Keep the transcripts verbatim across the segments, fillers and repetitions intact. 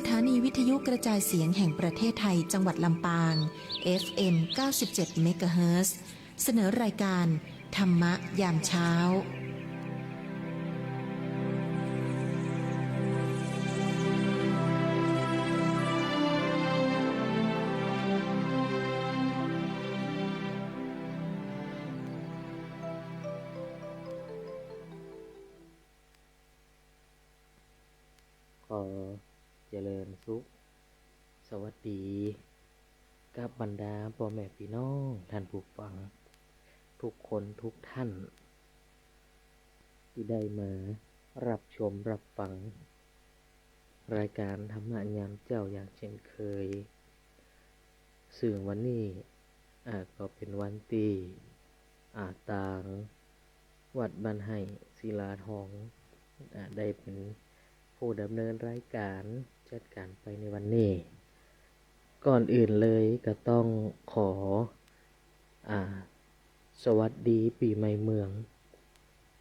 สถานีวิทยุกระจายเสียงแห่งประเทศไทย จังหวัดลำปาง เอฟเอ็ม เก้าสิบเจ็ด เมกะเฮิรตซ์ เสนอรายการธรรมะยามเช้า ขอเจริญสุข สวัสดี กับบรรดาป้อแม่ปี้น้องท่านผู้ฟัง ทุกคนทุกท่าน ตี้ได้มารับชมรับฟัง รายการธรรมะยามเจ๊าอย่างเช่นเคย ซึ่งวันนี้ อ่า ก็เป๋นวันตี้ อ่า ตางวัดบ้านไฮ่ศิลาทอง อ่า ได้เป๋นผู้ดำเนินรายการจัดการไปในวันนี้ ก่อนอื่นเลยก็ต้องขอ อ่า สวัสดีปี๋ใหม่เมือง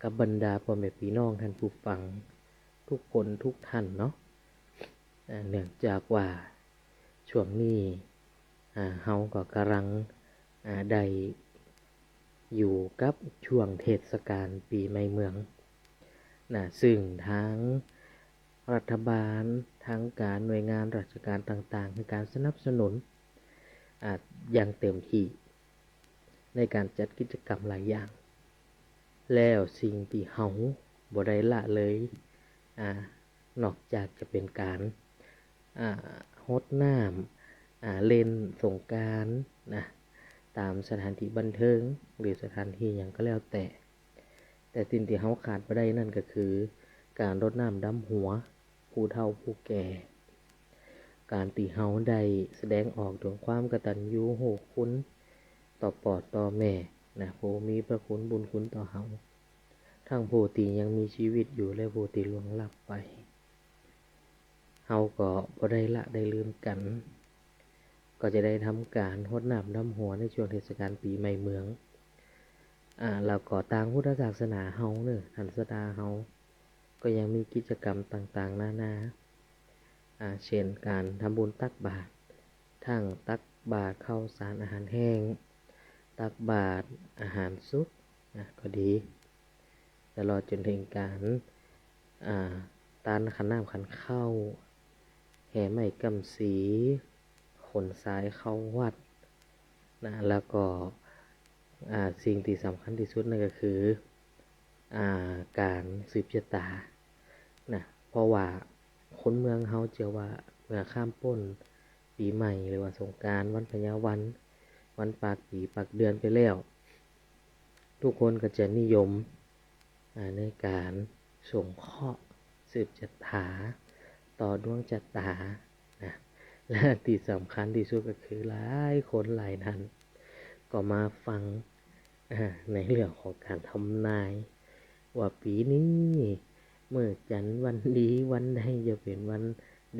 กับบรรดาป้อแม่ปี้น้องท่านผู้ฟัง ทุกคนทุกท่านเนาะ อ่า เนื่องจากว่าช่วงนี้ อ่า เฮาก็ก่ำลัง อ่า ได้อยู่กับช่วงเทศกาลปี๋ใหม่เมือง นะ ซึ่งทางรัฐบาล ทางก๋านหน่วยงานราชการต่างๆ หื้อก๋านสนับสนุน อ่า อย่างเต็มตี้ ในก๋านจัดกิจกรรมหลายอย่าง แล้วสิ่งตี้เฮาบ่ได้ละเลย อ่า นอกจากจะเป๋นก๋าน อ่า ฮดน้ำ อ่า เล่นสงกรานต์นะ ต๋ามสถานตี้บันเทิง หรือสถานตี้หยังก็แล้วแต่ แต่สิ่งตี้เฮาขาดบ่ได้นั้นก็คือ ก๋านรดน้ำดำหัว ผู้เฒ่าผู้แก่ ก๋านตี้เฮาได้แสดงออกเถิงความกตัญญูรู้คุณ ต่อป้อต่อแม่นะ ผู้มีพระคุณบุญคุณต่อเฮา ทั้งผู้ตี้ยังมีชีวิตอยู่และผู้ตี้ล่วงลับไป เฮาก็บ่ได้ละได้ลืมกั๋น ก็จะได้ทำก๋านฮดน้ำดำหัวในช่วงเทศกาลปี๋ใหม่เมือง อ่า แล้วก็ตางพุทธศาสนาเฮาเนาะ หันศาสดาเฮา ก็ยังมีกิจกรรมต่างๆ นานา อ่า เช่น ก๋านทำบุญตักบาตร ทั้งตักบาตรข้าวสารอาหารแห้ง ตักบาตรอาหารสุกนะ ก็ดี ตลอดจ๋นเถิงก๋าน อ่า ตานขันน้ำขันข้าว แห่ไม้ก้ำสี ขนทรายเข้าวัดนะ แล้วก็ อ่า สิ่งตี้สำคัญตี้สุดนั้นก็คือ อ่า ก๋านสืบจะต๋านะ เพราะว่าคนเมืองเฮาเจื้อว่าเมื่อข้ามป๊นปี๋ใหม่หรือว่าสงกรานต์ วันพญาวัน วันปากปี๋ปากเดือนไปแล้ว ทุกคนก็จะนิยม อ่า ในก๋านสงเคราะห์ สืบจะต๋า ต่อดวงจะต๋านะ และตี้สำคัญตี้สุดก็คือหลายคนหลายท่านก็มาฟัง อ่า ในเรื่องของก๋านทำนาย ว่าปี๋นี้ มื้อจั๋นทร์วันดี วันใดจะเป๋นวัน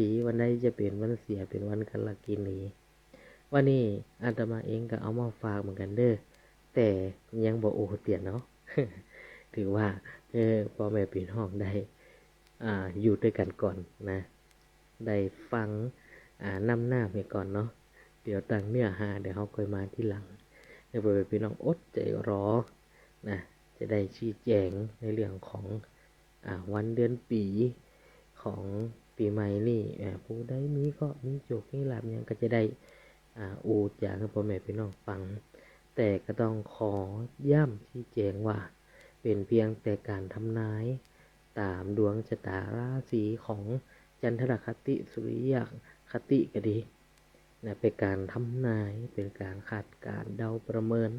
ดี วันใดจะเป๋นวันเสีย เป๋นวันกัลกิณี วันนี้อาตมาเองก็เอามาฝากเหมือนกั๋นเด้อ แต่ยังบ่อู้เตื้อเนาะ ถือว่า เออ ป้อแม่ปี้น้องได้ อ่า อยู่ตวยกั๋นก่อนนะ ได้ฟัง อ่า น้ำๆ ไปก่อนเนาะ เดี๋ยวตางเนื้อหา เดี๋ยวเฮาค่อยมาตี้หลัง เออ ป้อแม่ปี้น้องอดใจ๋รอนะ จะได้ชี้แจ๋งในเรื่องของ อ่า วันเดือนปี๋ของปี๋ใหม่นี่ อ่า ผู้ใดมีเคราะห์มีโจคมีลาภหยังก็จะได้ อ่า อู้จ๋าหื้อป้อแม่ปี้น้องฟัง แต่ก็ต้องขอย้ำชี้แจ๋งว่า เป๋นเพียงแต่ก๋านทำนาย ต๋ามดวงจะต๋าราศีของจันทรคติ สุริยคติก็ดี นะ เป๋นก๋านทำนาย เป๋นก๋านคาดก๋านเดาประเมิน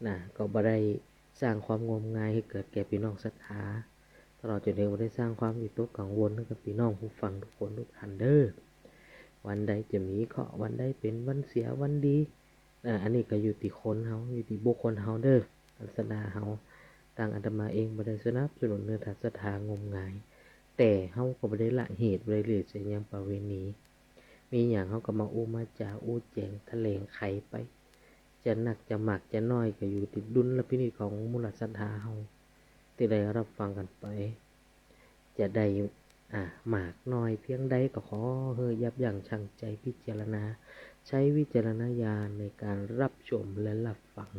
นะ ก็บ่ได้สร้างความงมงายหื้อเกิดแก่ปี้น้องศรัทธา ตลอดจ๋นเถิงบ่ได้สร้างความวิตกกังวลหื้อกับปี้น้องผู้ฟังทุกคนทุกท่านเด้อ วันใดจะมีเคราะห์ วันใดเป๋นวันเสียวันดี อ่า อันนี้ก็อยู่ตี้คนเฮา อยู่ตี้บุคคลเฮาเด้อ ศรัทธาเฮา ตางอาตมาเองบ่ได้สนับสนุนหื้อศรัทธางมงาย แต่เฮาก็บ่ได้ละเหตุ บ่ได้เลียเสียยังประเวณี มีหยังเฮาก็มาอู้มาจ๋า อู้แจ๋งแถลงไขไป จะนักจะมากจะน้อยก็อยู่ตี้ดุลพินิจของหมู่ศรัทธาเฮา ตี้ได้รับฟังกั๋นไป จะได้ อ่า มากน้อยเพียงใดก็ขอหื้อยับยั้งชั่งใจพิจารณา ใช้วิจารณญาณในการรับชมและรับฟัง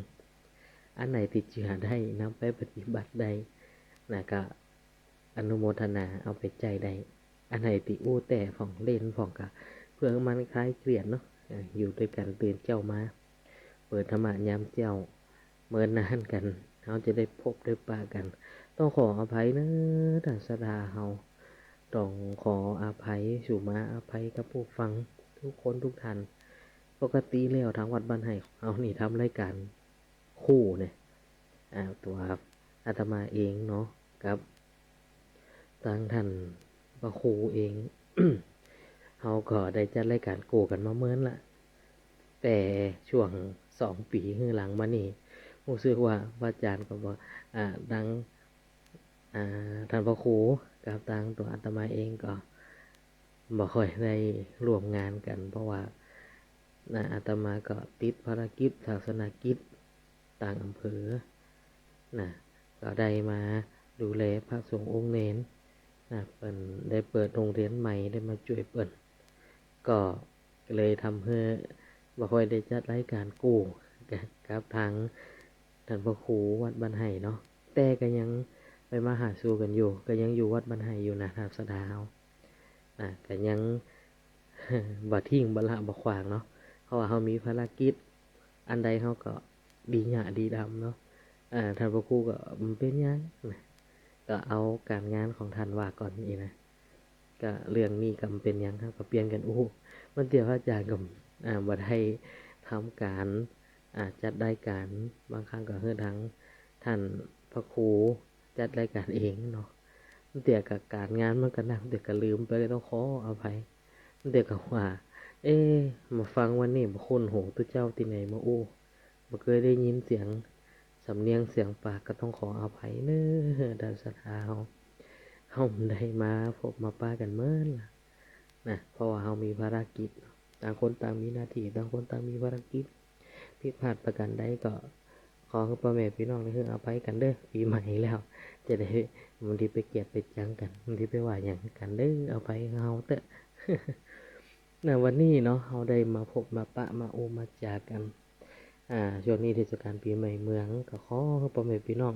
อันไหนตี้เจื้อได้นำไปปฏิบัติได้นะ ก็อนุโมทนาเอาไปใจ๊ได้ อันไหนตี้อู้แต๊พ่องเล่นพ่องก็เพื่อหื้อมันคลายเครียดเนาะ เออ อยู่ตวยกั๋นตื่นเจ๊ามา เปิดธรรมะยามเจ๊า เมินนานกั๋น เฮาจะได้พบได้ปะกั๋น ต้องขออภัยเนาะ ต้านศรัทธาเฮา ต้องขออภัย สุมาอภัยกับผู้ฟังทุกคนทุกท่าน ปกติแล้วตางวัดบ้านไฮ่เฮานี่ทำรายก๋านคู่เนี่ย อ่า ตั๋วอาตมาเองเนาะ กับตางต้านพระครูเอง เฮาก็ได้จัดรายก๋านคู่กั๋นมาเมินละ แต่ช่วงสองปี๋หื้อหลังมานี่ ฮู้สึกว่าพระอาจ๋ารย์ก็บ่ อ่า ตาง อ่า ต้านพระครูกับตางตั๋วอาตมาเองก็บ่ค่อยได้ร่วมงานกั๋น เพราะว่า นะ อาตมาก็ติดภารกิจศาสนกิจต่างอำเภอนะ ก็ได้มาดูแลพระสงฆ์องค์เณรนะ เปิ้นได้เปิดโฮงเฮียนใหม่ ได้มาจ้วยเปิ้น ก็เลยทำหื้อบ่ค่อยได้จัดรายก๋านคู่กับตางต้านพระครูวัดบ้านไฮ่เนาะ แต่ก็ยังไปมาหาสู่กั๋นอยู่ ก็ยังอยู่วัดบ้านไฮ่อยู่นะ ต้านศรัทธาเฮา อ่า ก็ยัง บ่ทิ้งบ่ละบ่ขว้างเนาะ เพราะว่าเฮามีภารกิจอันใดเฮาก็ดีหญ้าดีดำเนาะ อ่า ต้านพระครูก็บ่เป๋นหยังนะ ก็เอาก๋านงานของต้านว่าก่อนอี้นะ ก็เรื่องนี้ก็บ่เป๋นหยัง เฮาก็เปลี่ยนกั๋นอู้ บางเตื้อพระอาจ๋ารย์ก็ อ่า บ่ได้ทำก๋าน อ่า จัดรายก๋าน บางครั้งก็หื้อตางต้านพระครูจัดรายก๋านเองเนาะ บางเตื้อก็ก๋านงานมันก็หนัก บางเตื้อก็ลืมไปเลย ต้องขออภัย บางเตื้อก็ว่า เอ๊ะ มาฟังวันนี้บ่คุ้นหูตุ๊เจ้าตี้ไหนมาอู้ บ่เกยได้ยินเสียง สำเนียงเสียงปาก ก็ต้องขออภัยเนาะ ต้านศรัทธาเฮา เฮาบ่ได้มาพบมาปะกั๋นเมินละนะ เพราะว่าเฮามีภารกิจ ต่างคนต่างมีหน้าตี้ ต่างคนต่างมีภารกิจ ผิดพลาดประก๋านใดก็ขอหื้อป้อแม่ปี้น้องได้หื้ออภัยกั๋นเด้อ ปี๋ใหม่แล้ว จะได้บ่ดีไปเกลียดไปจังกั๋น บ่ดีไปว่าหยังกั๋นเด้อ อภัยเฮาเต๊อะ นะ วันนี้เนาะ เฮาได้มาพบมาปะมาอู้มาจ๋ากั๋น อ่า ช่วงนี้เทศกาลปี๋ใหม่เมือง ก็ขอหื้อป้อแม่ปี้น้อง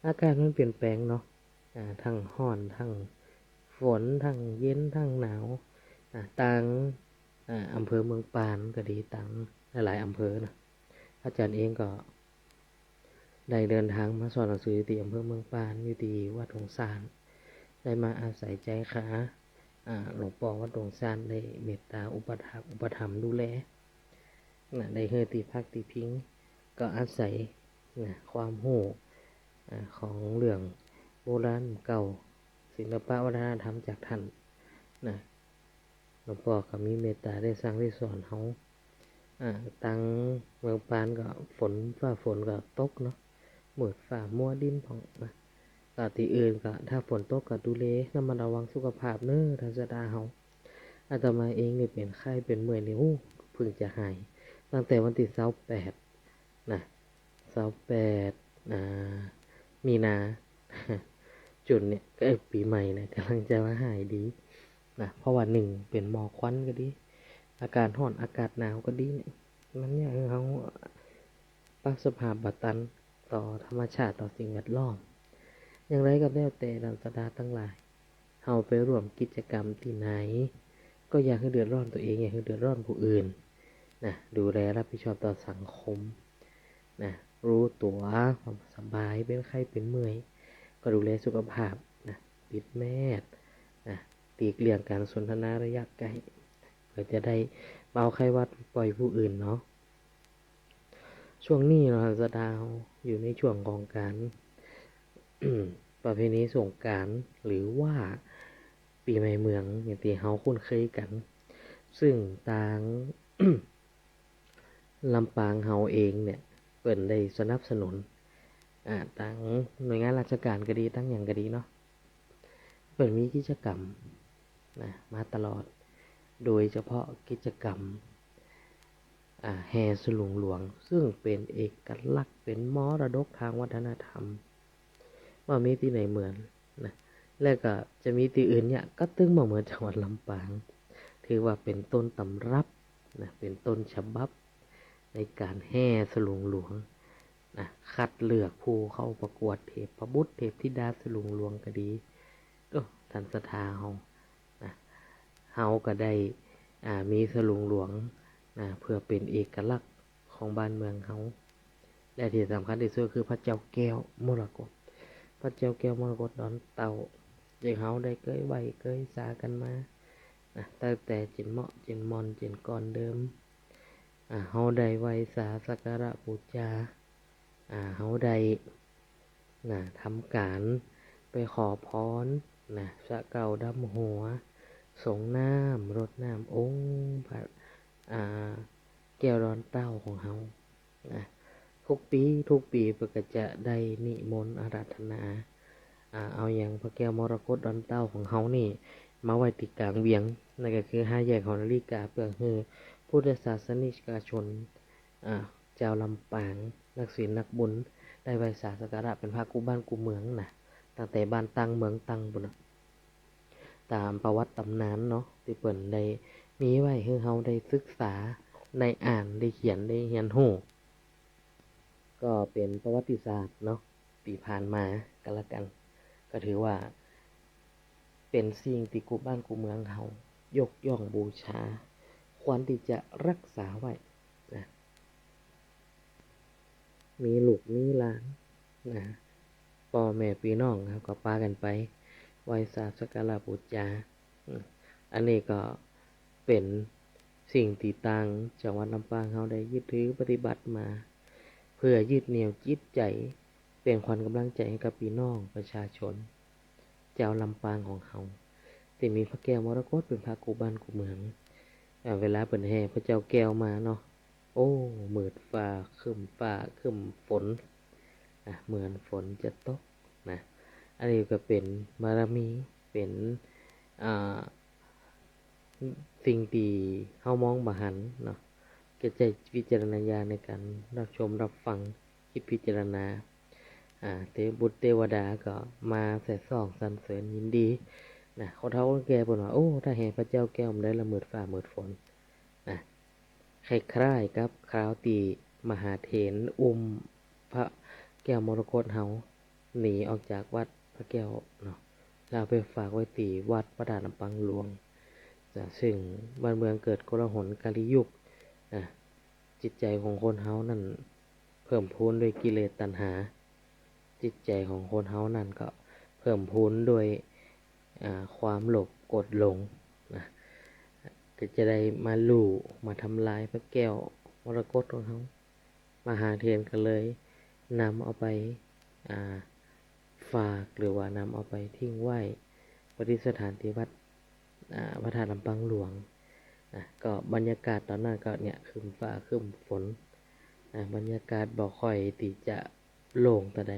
อากาศมันเปลี่ยนแปลงเนาะ อ่า ตึงฮ้อน ตึงฝน ตึงเย็น ตึงหนาว อ่า ตาง อ่า อำเภอเมืองปานก็ดี ตึงหลายๆ อำเภอนะ อาจ๋ารย์เองก็ได้เดินตางมาสอนหนังสือตี้อำเภอเมืองปาน อยู่ตี้วัดหงสาร ได้มาอาศัยใจ๊ขา อ่า หลวงป้อวัดหงสารได้เมตตาอุปถากอุปถัมภ์ดูแล นะ ได้หื้อตี้พักตี้พิง ก็อาศัย นะ ความฮู้ อ่า ของเรื่องโบราณเก่า ศิลปะวัฒนธรรมจากต้าน นะ หลวงป้อก็มีเมตตาได้สั่งได้สอนเฮา อ่า ตางเมืองปานก็ฝน ฟ้าฝนก็ตกเนาะ มืดฟ้ามัวดินพ่องนะ ก็ตี้อื่นก็ถ้าฝนตกก็ดูแล ระมัดระวังสุขภาพเนาะ ต้านศรัทธาเฮา อาตมาเองนี่เป๋นไข้เป๋นเมื่อยนี่ โอ้ เพิ่งจะหาย ตั้งแต่วันตี้ซาวแปด นะ ซาวแปด อ่า มีนา จ๋นเนี่ย ก็ เอ้ย ปี๋ใหม่เนี่ย ก่ำลังจะว่าหายดีนะ เพราะว่านึ่งเป๋นหมอกควันก็ดี อากาศฮ้อน อากาศหนาวก็ดีเนี่ย มันเยียะหื้อเฮาปรับสภาพบ่ตันต่อธรรมชาติ ต่อสิ่งแวดล้อม อย่างไรก็แล้วแต่ ต้านศรัทธาตังหลาย เฮาไปร่วมกิจกรรมตี้ไหน ก็อย่าหื้อเดือดร้อนตั๋วเอง อย่าหื้อเดือดร้อนผู้อื่นนะ ดูแลรับผิดชอบต่อสังคมนะ ฮู้ตั๋ว ความสบาย เป๋นไข้เป๋นเมื่อย ก็ดูแลสุขภาพนะ ปิดแมสนะ หลีกเลี่ยงก๋านสนทนาระยะใกล้ เปื้อจะได้บ่เอาไข้หวัดป่อยผู้อื่นเนาะ ช่วงนี้เนาะ ต้านศรัทธาเฮาอยู่ในช่วงของก๋าน ประเพณีสงกรานต์ หรือว่าปี๋ใหม่เมือง อย่างตี้เฮาคุ้นเคยกั๋น ซึ่งตาง ลำปางเฮาเองเนี่ย เปิ้นได้สนับสนุน อ่า ตางหน่วยงานราชก๋านก็ดี ตางหยังก็ดีเนาะ เปิ้นมีกิจกรรมนะ มาตลอด โดยเฉพาะกิจกรรม อ่า แห่สลุงหลวง ซึ่งเป๋นเอกลักษณ์ เป๋นมรดกตางวัฒนธรรม บ่มีตี้ไหนเหมือนนะ และก็จะมีตี้อื่นเนี่ย ก็ตึงบ่เหมือนจังหวัดลำปาง ถือว่าเป๋นต้นตำรับนะ เป๋นต้นฉบับในก๋านแห่สลุงหลวงนะ คัดเลือกผู้เข้าประกวดเทพบุตรเทพธิดาสลุงหลวงก็ดี โอ้ ท่านศรัทธาเฮานะ เฮาก็ได้ อ่า มีสลุงหลวงนะ เปื้อเป๋นเอกลักษณ์ของบ้านเมืองเฮา และตี้สำคัญตี้สุดคือพระเจ้าแก้วมรกต พระเจ้าแก้วมรกตดอนเต้า เจ้าเฮาได้เกยไหว้เกยสากั๋นมานะ ตั้งแต่เจ๋นเมาะเจ๋นมอนเจ๋นก่อนเดิม อ่า เฮาได้ไหว้สาสักการะปู๋จา อ่า เฮาได้ นะ ทำก๋านไปขอพรนะ สะเกล้าดำหัว สรงน้ำรดน้ำองค์พระ อ่า แก้วดอนเต้าของเฮานะ ทุกปี๋ ทุกปี๋เปิ้นก็จะได้นิมนต์อาราธนา อ่า เอาหยังพระแก้วมรกตดอนเต้าของเฮานี่ มาไหว้ตี้ก๋างเวียง นั่นก็คือห้าแยกหอนาฬิกา เปื้อหื้อพุทธศาสนิกชน อ่า จาวลำปาง นักศีลนักบุญ ได้ไหว้สาสักการะเป๋นพระกู้บ้านกู้เมืองนะ ตั้งแต่บ้านตั้งเมืองตั้งปู๊นนะ ต๋ามประวัติต๋ำนานเนาะ ตี้เปิ้นได้มีไว้หื้อเฮาได้ศึกษา ได้อ่าน ได้เขียน ได้เฮียนฮู้ ก็เป๋นประวัติศาสตร์เนาะ ตี้ผ่านมาก็แล้วกั๋น ก็ถือว่าเป๋นสิ่งตี้กู้บ้านกู้เมืองเฮายกย่องบูชา ควรตี้จะรักษาไว้นะ มีลูกมีหลานนะ ป้อแม่ปี้น้องครับ ก็ปากั๋นไปไหว้สาสักการะปู๋จา อืม อันนี้ก็เป๋นสิ่งตี้ตางจังหวัดลำปางเฮาได้ยึดถือปฏิบัติมา เปื้อยึดเหนี่ยวจิตใจ๋ เป๋นขวัญก๋ำลังใจ๋หื้อกับปี้น้องประชาชน จาวลำปางของเฮา ตี้มีพระแก้วมรกตเป๋นพระกู้บ้านกู้เมือง อ่า เวลาเปิ้นแห่พระเจ้าแก้วมาเนาะ โอ้ มืดฟ้าครึ้มฟ้าครึ้มฝน อ่ะ เหมือนฝนจะตกนะ อันนี้ก็เป๋นบารมี เป๋น อ่า สิ่งตี้เฮามองบ่หันเนาะ ก็ใจ๊วิจารณญาณในก๋านรับชมรับฟัง คิดพิจารณา อ่า เตวบุตรเตวดาก็มาแส่ส่องสรรเสริญยินดีนะ คนเฒ่าคนแก่เปิ้นว่า โอ้ ถ้าแห่พระเจ้าแก้วบ่ได้ละมืดฟ้ามืดฝนนะ คล้ายๆ กับคราวตี้มหาเถรอุ้มพระแก้วมรกตเฮาหนีออกจากวัดพระแก้วเนาะ แล้วเอาไปฝากไว้ตี้วัดพระธาตุลำปางหลวง ซึ่งบ้านเมืองเกิดโกลาหลกาลียุคนะ จิตใจ๋ของคนเฮานั้นเพิ่มพูนด้วยกิเลสตัณหา จิตใจ๋ของคนเฮานั้นก็เพิ่มพูนด้วย อ่า ความโลภโกรธหลงนะ ก็จะได้มาลู่มาทำลายพระแก้วมรกตของเฮา มหาเถรก็เลยนำเอาไป อ่า ฝาก หรือว่านำเอาไปทิ้งไว้ประดิษฐานตี้วัด อ่า พระธาตุลำปางหลวงนะ ก็บรรยากาศต๋อนนั้นก็เนี่ย ครึ้มฟ้าครึ้มฝนนะ บรรยากาศบ่ค่อยตี้จะโล่งเต้าใด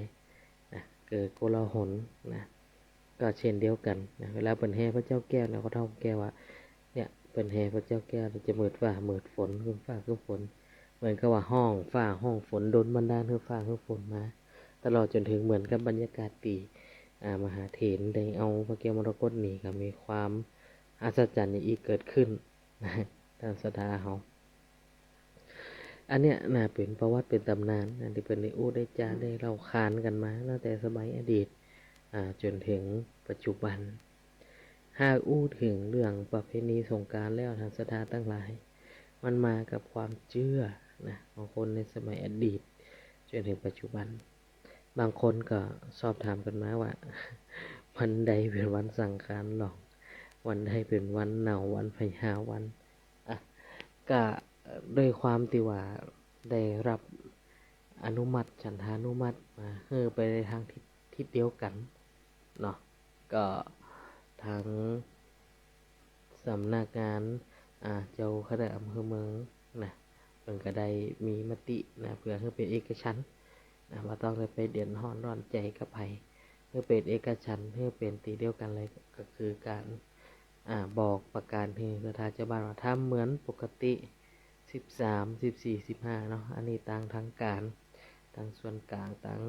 นะ เกิดโกลาหลนะ ก็เช่นเดียวกั๋นนะ เวลาเปิ้นแห่พระเจ้าแก้วนะ คนเฒ่าคนแก่ว่า เนี่ย เปิ้นแห่พระเจ้าแก้วจะมืดฟ้ามืดฝน ครึ้มฟ้าครึ้มฝน เหมือนกับว่าฮ้องฟ้าฮ้องฝน ดลบันดาลหื้อฟ้าหื้อฝนมา ตลอดจ๋นเถิงเหมือนกับบรรยากาศตี้ อ่า มหาเถรได้เอาพระแก้วมรกตหนี ก็มีความอัศจรรย์อย่างอี้เกิดขึ้น ต้านศรัทธาเฮา อันเนี้ยนะ เป๋นประวัติ เป๋นต๋ำนานนะ ตี้เปิ้นได้อู้ได้จ๋าได้เล่าขานกั๋นมาตั้งแต่สมัยอดีต อ่า จ๋นเถิงปัจจุบัน หากอู้เถิงเรื่องประเพณีสงกรานต์แล้ว ต้านศรัทธาตังหลาย มันมากับความเจื้อนะ ของคนในสมัยอดีต จ๋นเถิงปัจจุบัน บางคนก็สอบถามกั๋นมาว่า วันใดเป๋นวันสังขารหลอง วันใดเป๋นวันเนา วันพญาวัน อ่ะ ก็ด้วยความตี้ว่าได้รับอนุมัติ ฉันทานุมัติมาหื้อไปในทางทิศ ทิศเดียวกั๋นเนาะ ก็ตางสำนักงาน อ่า เจ้าคณะอำเภอเมืองนะ เปิ้นก็ได้มีมตินะ เปื้อหื้อเป๋นเอกฉันท์นะ บ่ต้องได้ไปเดือดฮ้อนร้อนใจ๋กับใผ หื้อเป๋นเอกฉันท์ หื้อเป๋นตี้เดียวกั๋นเลย ก็คือก๋าน อ่า บอกประกาศหื้อศรัทธาจาวบ้านว่า ทำเหมือนปกติ สิบสาม สิบสี่ สิบห้า เนาะ อันนี้ตางทางก๋าน ตางส่วนก๋าง ตาง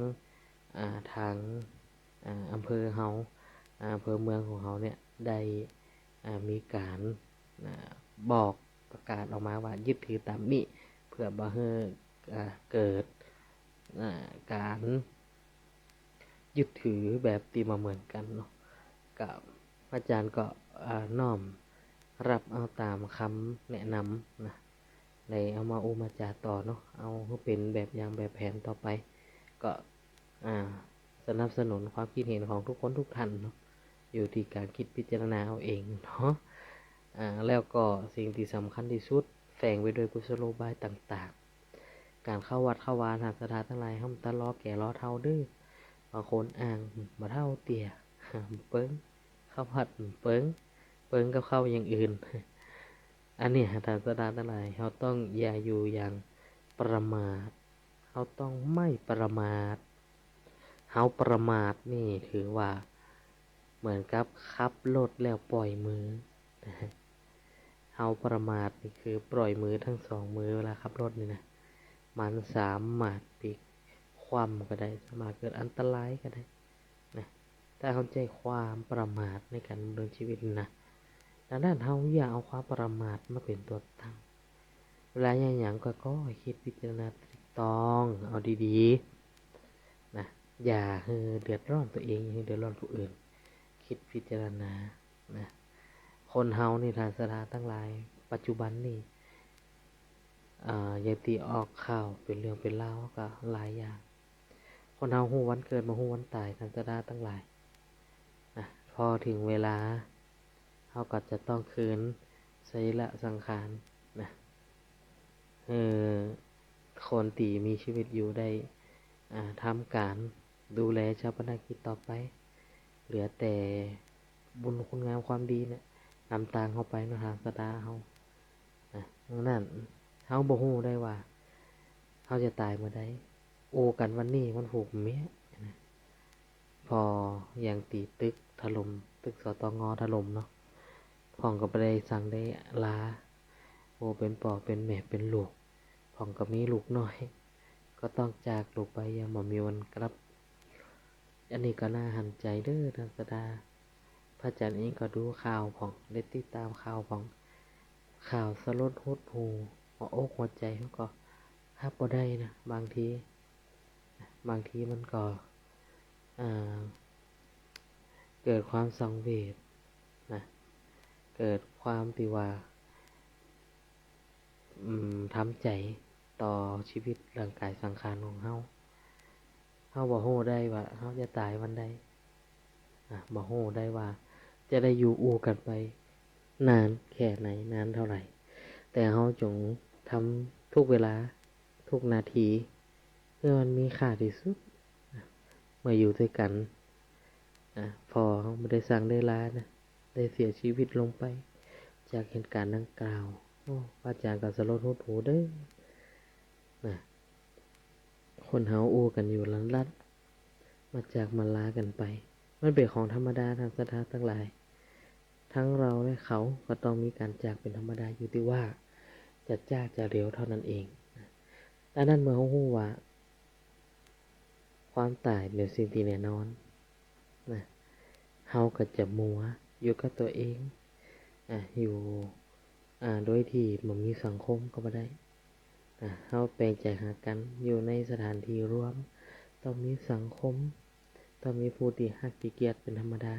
อ่า ตาง อ่า อำเภอเฮา อ่า อำเภอเมืองของเฮาเนี่ยได้ อ่า มีก๋าน อ่า บอกประกาศออกมาว่ายึดถือต๋ามนี้ เปื้อบ่หื้อ อ่า เกิด อ่า ก๋านยึดถือแบบตี้บ่เหมือนกั๋นเนาะ ก็ พระอาจ๋ารย์ก็ อ่า น้อมฮับเอาต๋ามกำแนะนำนะ ได้เอามาอู้มาจ๋าต่อเนาะ เอาหื้อเป๋นแบบอย่างแบบแผนต่อไป ก็ อ่า สนับสนุนความคิดเห็นของทุกคนทุกท่านเนาะ อยู่ตี้ก๋านกึ๊ดพิจารณาเอาเองเนาะ อ่า แล้วก็สิ่งตี้สำคัญตี้สุด แฝงไปด้วยกุศโลบายต่างๆ ก๋านเข้าวัดเข้าวา ต้านศรัทธาตังหลาย ห้ามตะลอแก่รอเฒ่าเด้อ บางคนอ้างบ่าเฒ่าเตี้ย บ่เปิง เข้าวัดบ่เปิง เปิงก็เข้าอย่างอื่น อันนี้ต้านศรัทธาตังหลาย เฮาต้องอย่าอยู่อย่างประมาท เฮาต้องไม่ประมาท เฮาประมาทนี่ถือว่าเหมือนกับขับรถแล้วปล่อยมือ เฮาประมาทนี่คือปล่อยมือทั้งสองมือเวลาขับรถนี่นะ มันสามารถปิ๊กคว่ำก็ได้ สามารถเกิดอันตรายก็ได้นะ ถ้าเฮาใจ๊ความประมาทในก๋านดำเนินชีวิตนะ ดังนั้นเฮาอย่าเอาความประมาทมาเป๋นตั๋วตั้ง เวลาเฮ็ดหยังก็ ก็กึ๊ดพิจารณาตริตรอง เอาดีๆ นะ อย่าหื้อเดือดร้อนตั๋วเอง อย่าหื้อเดือดร้อนผู้อื่น กึ๊ดพิจารณานะ คนเฮานี่ต้านศรัทธาตังหลาย ปัจจุบันนี่ อ่า อย่างตี้ออกข่าวเป๋นเรื่องเป๋นราวก็หลายอย่าง คนเฮาฮู้วันเกิดบ่ฮู้วันต๋าย ต้านศรัทธาตังหลายนะ พอเถิงเวลา เฮาก็จะต้องคืนสรีระสังขารนะ หื้อคนตี้มีชีวิตอยู่ได้ อ่า ทำก๋านดูแลฌาปนกิจต่อไป เหลือแต่บุญคุณงามความดีเนี่ย นำตางเฮาไปเนาะ ต้านศรัทธาเฮานะ ดังนั้นเฮาบ่ฮู้ได้ว่าเฮาจะต๋ายเมื่อใด อู้กั๋นวันนี้มันผูกเมี้ยนะ ผ่ออย่างตี้ตึกถล่ม ตึก สตง ถล่มเนาะ พ่องก็บ่ได้สังได้ลา ผู้เป๋นป้อเป๋นแม่เป๋นลูก พ่องก็มีลูกน้อย ก็ต้องจากลูกไปอย่างบ่มีวันกลับ อันนี้ก็น่าหันใจ๋เด้อต้านศรัทธา พระอาจ๋ารย์เองก็ดูข่าวพ่อง ได้ติดต๋ามข่าวพ่อง ข่าวสลดหดหู่ หัวอกหัวใจ๋เฮาก็ฮับบ่ได้นะ บางที บางทีมันก็ อ่า เกิดความสังเวชนะ เกิดความตี้ว่า อืม ทำใจ๋ต่อชีวิตร่างก๋ายสังขารของเฮา เฮาบ่ฮู้ได้ว่าเฮาจะต๋ายวันใด อ่ะ บ่ฮู้ได้ว่าจะได้อยู่อู้กั๋นไปนานแค่ไหน นานเท่าไหร่ แต่เฮาจงทำทุกเวลา ทุกนาที หื้อมันมีค่าตี้สุด เมื่ออยู่ตวยกั๋น อ่ะ ผ่อเฮาบ่ได้สังได้ลานะ ได้เสียชีวิตลงไปจากเหตุก๋ารณ์ดังกล่าว โอ้ พระอาจ๋ารย์ก็สลดหดหู่เด้อ นะ คนเฮาอู้กั๋นอยู่ลันลัด มาจากมาลากั๋นไป มันเป๋นของธรรมดา ต้านศรัทธาตังหลาย ทั้งเราและเขาก็ต้องมีก๋านจากเป๋นธรรมดา อยู่ตี้ว่าจะจ๊าจะเร็วเท่านั้นเอง ดังนั้นเมื่อเฮาฮู้ว่า ความต๋ายเป๋นสิ่งตี้แน่นอนนะ เฮาก็จะมัวอยู่กับตั๋วเอง อ่ะ อยู่ อ่า โดยตี้บ่มีสังคมก็บ่ได้ อ่ะ เฮาแปลงใจ๋หากั๋น อยู่ในสถานตี้รวม ต้องมีสังคม ต้องมีผู้ตี้ฮักตี้เกียรติเป๋นธรรมดา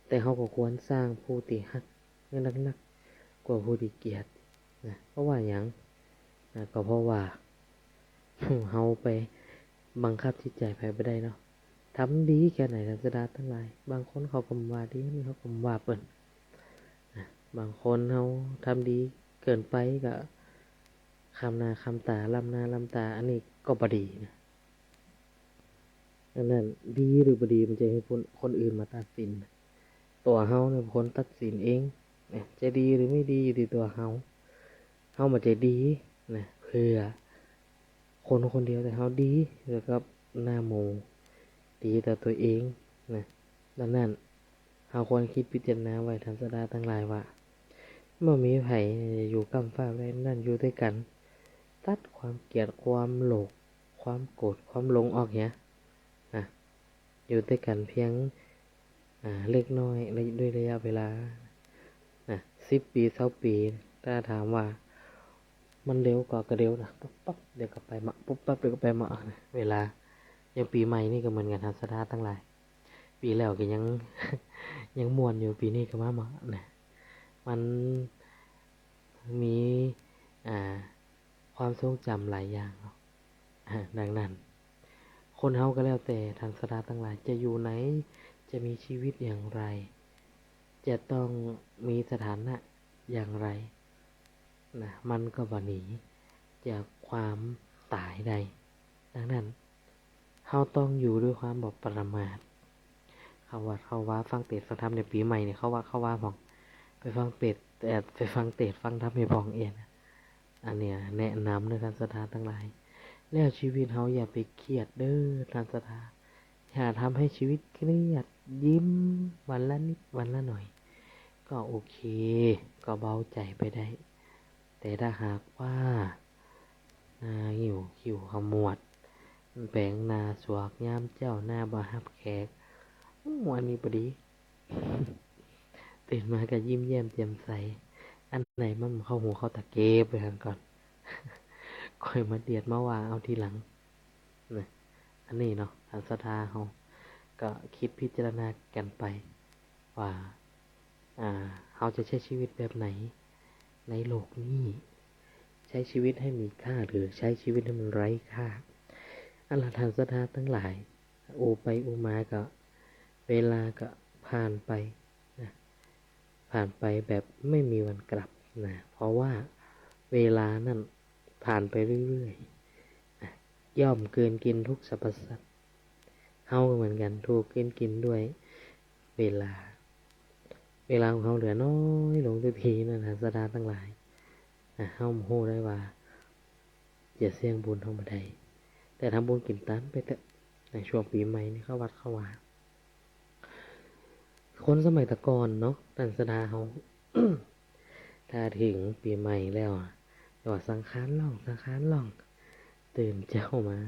แต่เฮาก็ควรสร้างผู้ตี้ฮัก นักๆ กว่าผู้ตี้เกียรตินะ เพราะว่าหยังนะ ก็เพราะว่า เฮาไปบังคับจิตใจ๋ใผบ่ได้เนาะ ทำดีแค่ไหน ต้านศรัทธาตังหลาย บางคนเขาก็บ่ว่าดี นี่เขาก็บ่ว่าเปิ้นนะ บางคนเฮาทำดีเกินไปก็ คำหน้าคำต๋า ล้ำหน้าล้ำต๋า อันนี้ก็บ่ดีนะ ดังนั้นดีหรือบ่ดี มันจะหื้อคน คนอื่นมาตัดสิน ตั๋วเฮาเนี่ยเป๋นคนตัดสินเองนะ จะดีหรือไม่ดีอยู่ตี้ตั๋วเฮา เฮาบ่ใจ้ดีนะ เปื้อคนคนเดียว แต่เฮาดีเปื้อกับหน้าหมู่ ดีต่อตั๋วเองนะ ดังนั้น เฮาควรกึ๊ดพิจารณาไว้ ต้านศรัทธาตังหลาย ว่าบ่มีใผอยู่ก้ำฟ้าแดนนั่น อยู่ตวยกั๋น ตัดความเกียจ ความโลภ ความโกรธ ความหลงออกเหียนะ อยู่ตวยกั๋นเพียง อ่า เล็กน้อย และด้วยระยะเวลา นะ สิบปี๋ ซาวปี๋ ถ้าถามว่ามันเร็วก่อ ก็เร็วนะ ปุ๊บปั๊บเดี๋ยวก็ไปมา ปุ๊บปั๊บเดี๋ยวก็ไปมานะ เวลา อย่างปี๋ใหม่นี่ก็เหมือนกั๋น ท่านศรัทธาตังหลาย ปี๋แล้วก็ยัง ยังม่วนอยู่ ปี๋นี้ก็มาเมาะนะ มันมี อ่า ความทรงจ๋ำหลายอย่างเนาะ อ่า ดังนั้น คนเฮาก็แล้วแต่ ท่านศรัทธาตังหลาย จะอยู่ไหน จะมีชีวิตอย่างไร จะต้องมีสถานะอย่างไร นะ มันก็บ่หนีจากความต๋ายได้ ดังนั้น เฮาต้องอยู่ด้วยความบ่ประมาท เข้าวัดเข้าวา ฟังเตสน์ฟังธรรม ในปี๋ใหม่เนี่ย เข้าวัดเข้าวาพ่อง ไปฟังเตสน์ เอ่อ ไปฟังเตสน์ฟังธรรมให้พ่องเองนะ อันเนี้ยแนะนำเน่อ ท่านศรัทธาตังหลาย แล้วชีวิตเฮาอย่าไปเครียดเน่อ ท่านศรัทธา อย่าทำให้ชีวิตเครียด ยิ้มวันละนิดวันละหน่อย ก็โอเค ก็เบาใจ๋ไปได้ แต่ถ้าหากว่า หน้างิ้วคิ้วขมวด แป๋งหน้าสวกยามเจ๊า หน้าบ่ฮับแขก อู้ อันนี้บ่ดี ตื่นมาก็ยิ้มแย้มแจ่มใส อันไหนมันเข้าหูเข้าต๋าเก็บไว้หั้นก่อน ค่อยมาเดียดมาว่าเอาทีหลัง นะ อันนี้เนาะ ท่านศรัทธาเฮาก็กึ๊ดพิจารณากั๋นไปว่า อ่า เฮาจะใจ๊ชีวิตแบบไหนในโลกนี้ ใจ๊ชีวิตให้มีค่า หรือใจ๊ชีวิตให้มันไร้ค่า อันละท่านศรัทธาตังหลาย อู้ไปอู้มาก็ เวลาก็ผ่านไปนะ ผ่านไปแบบไม่มีวันกลับนะ เพราะว่าเวลานั้นผ่านไปเรื่อยๆ นะ ย่อมกลืนกินทุกสรรพสัตว์ เฮาก็เหมือนกั๋น ถูกกลืนกินด้วยเวลา เวลาของเฮาเหลือน้อยลงทุกทีนั่นนะ ศรัทธาตังหลาย นะ เฮาบ่ฮู้ได้ว่า จะเสี่ยงบุญเฮาบ่ได้ แต่ทำบุญกิ๋นตานไปเต๊อะ ในช่วงปี๋ใหม่นี่เข้าวัดเข้าวา คนสมัยตะก่อนเนาะ ท่านศรัทธาเฮา ถ้าเถิงปี๋ใหม่แล้วอะ ว่าสังฆานล่อง สังฆานล่อง ตื่นเจ๊ามา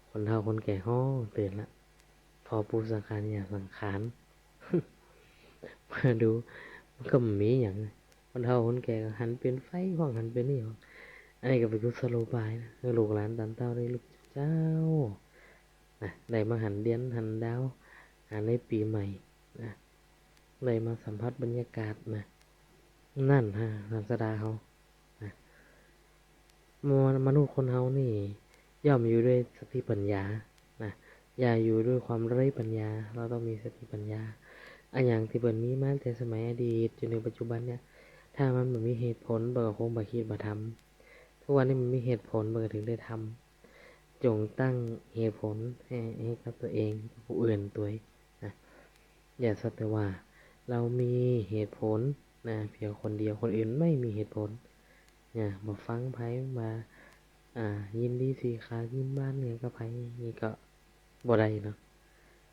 คนเฒ่าคนแก่ฮ้องตื่นละ ผ่อปู่สังฆานย่าสังฆาน มาดู มันก็บ่มีหยัง คนเฒ่าคนแก่ก็หันเป๋นไฟพ่อง หันเป๋นนี่พ่อง อันนี้ก็เป๋นกุศโลบายนะ หื้อลูกหลานต๋านเต้าได้ฮู้เจ้า นะ ได้มาหันเดือนหันดาว อ่า ในปี๋ใหม่ นะ ได้มาสัมผัสบรรยากาศนะ นั่นฮะ ศรัทธาเฮา นะ ม- มนุษย์คนเฮานี่ย่อมอยู่ด้วยสติปัญญา นะ อย่าอยู่ด้วยความไร้ปัญญา เราต้องมีสติปัญญา อะหยังตี้เปิ้นมีมาแต่สมัยอดีต จนถึงปัจจุบันเนี่ย ถ้ามันบ่มีเหตุผล เปิ้นก็คงบ่กึ๊ดบ่ทำ ทุกวันนี้มันมีเหตุผล เปิ้นก็ถึงได้ทำ จงตั้งเหตุผลให้ ให้กับตั๋วเอง ผู้อื่นตวย นะ อย่าสักแต่ว่าเรามีเหตุผลนะ เพียงคนเดียว คนอื่นไม่มีเหตุผลนะ บ่ฟังใผ บ่ อ่า ยินดีสีขา ยินบ้านเหนือกับใผ นี่ก็บ่ได้เนาะ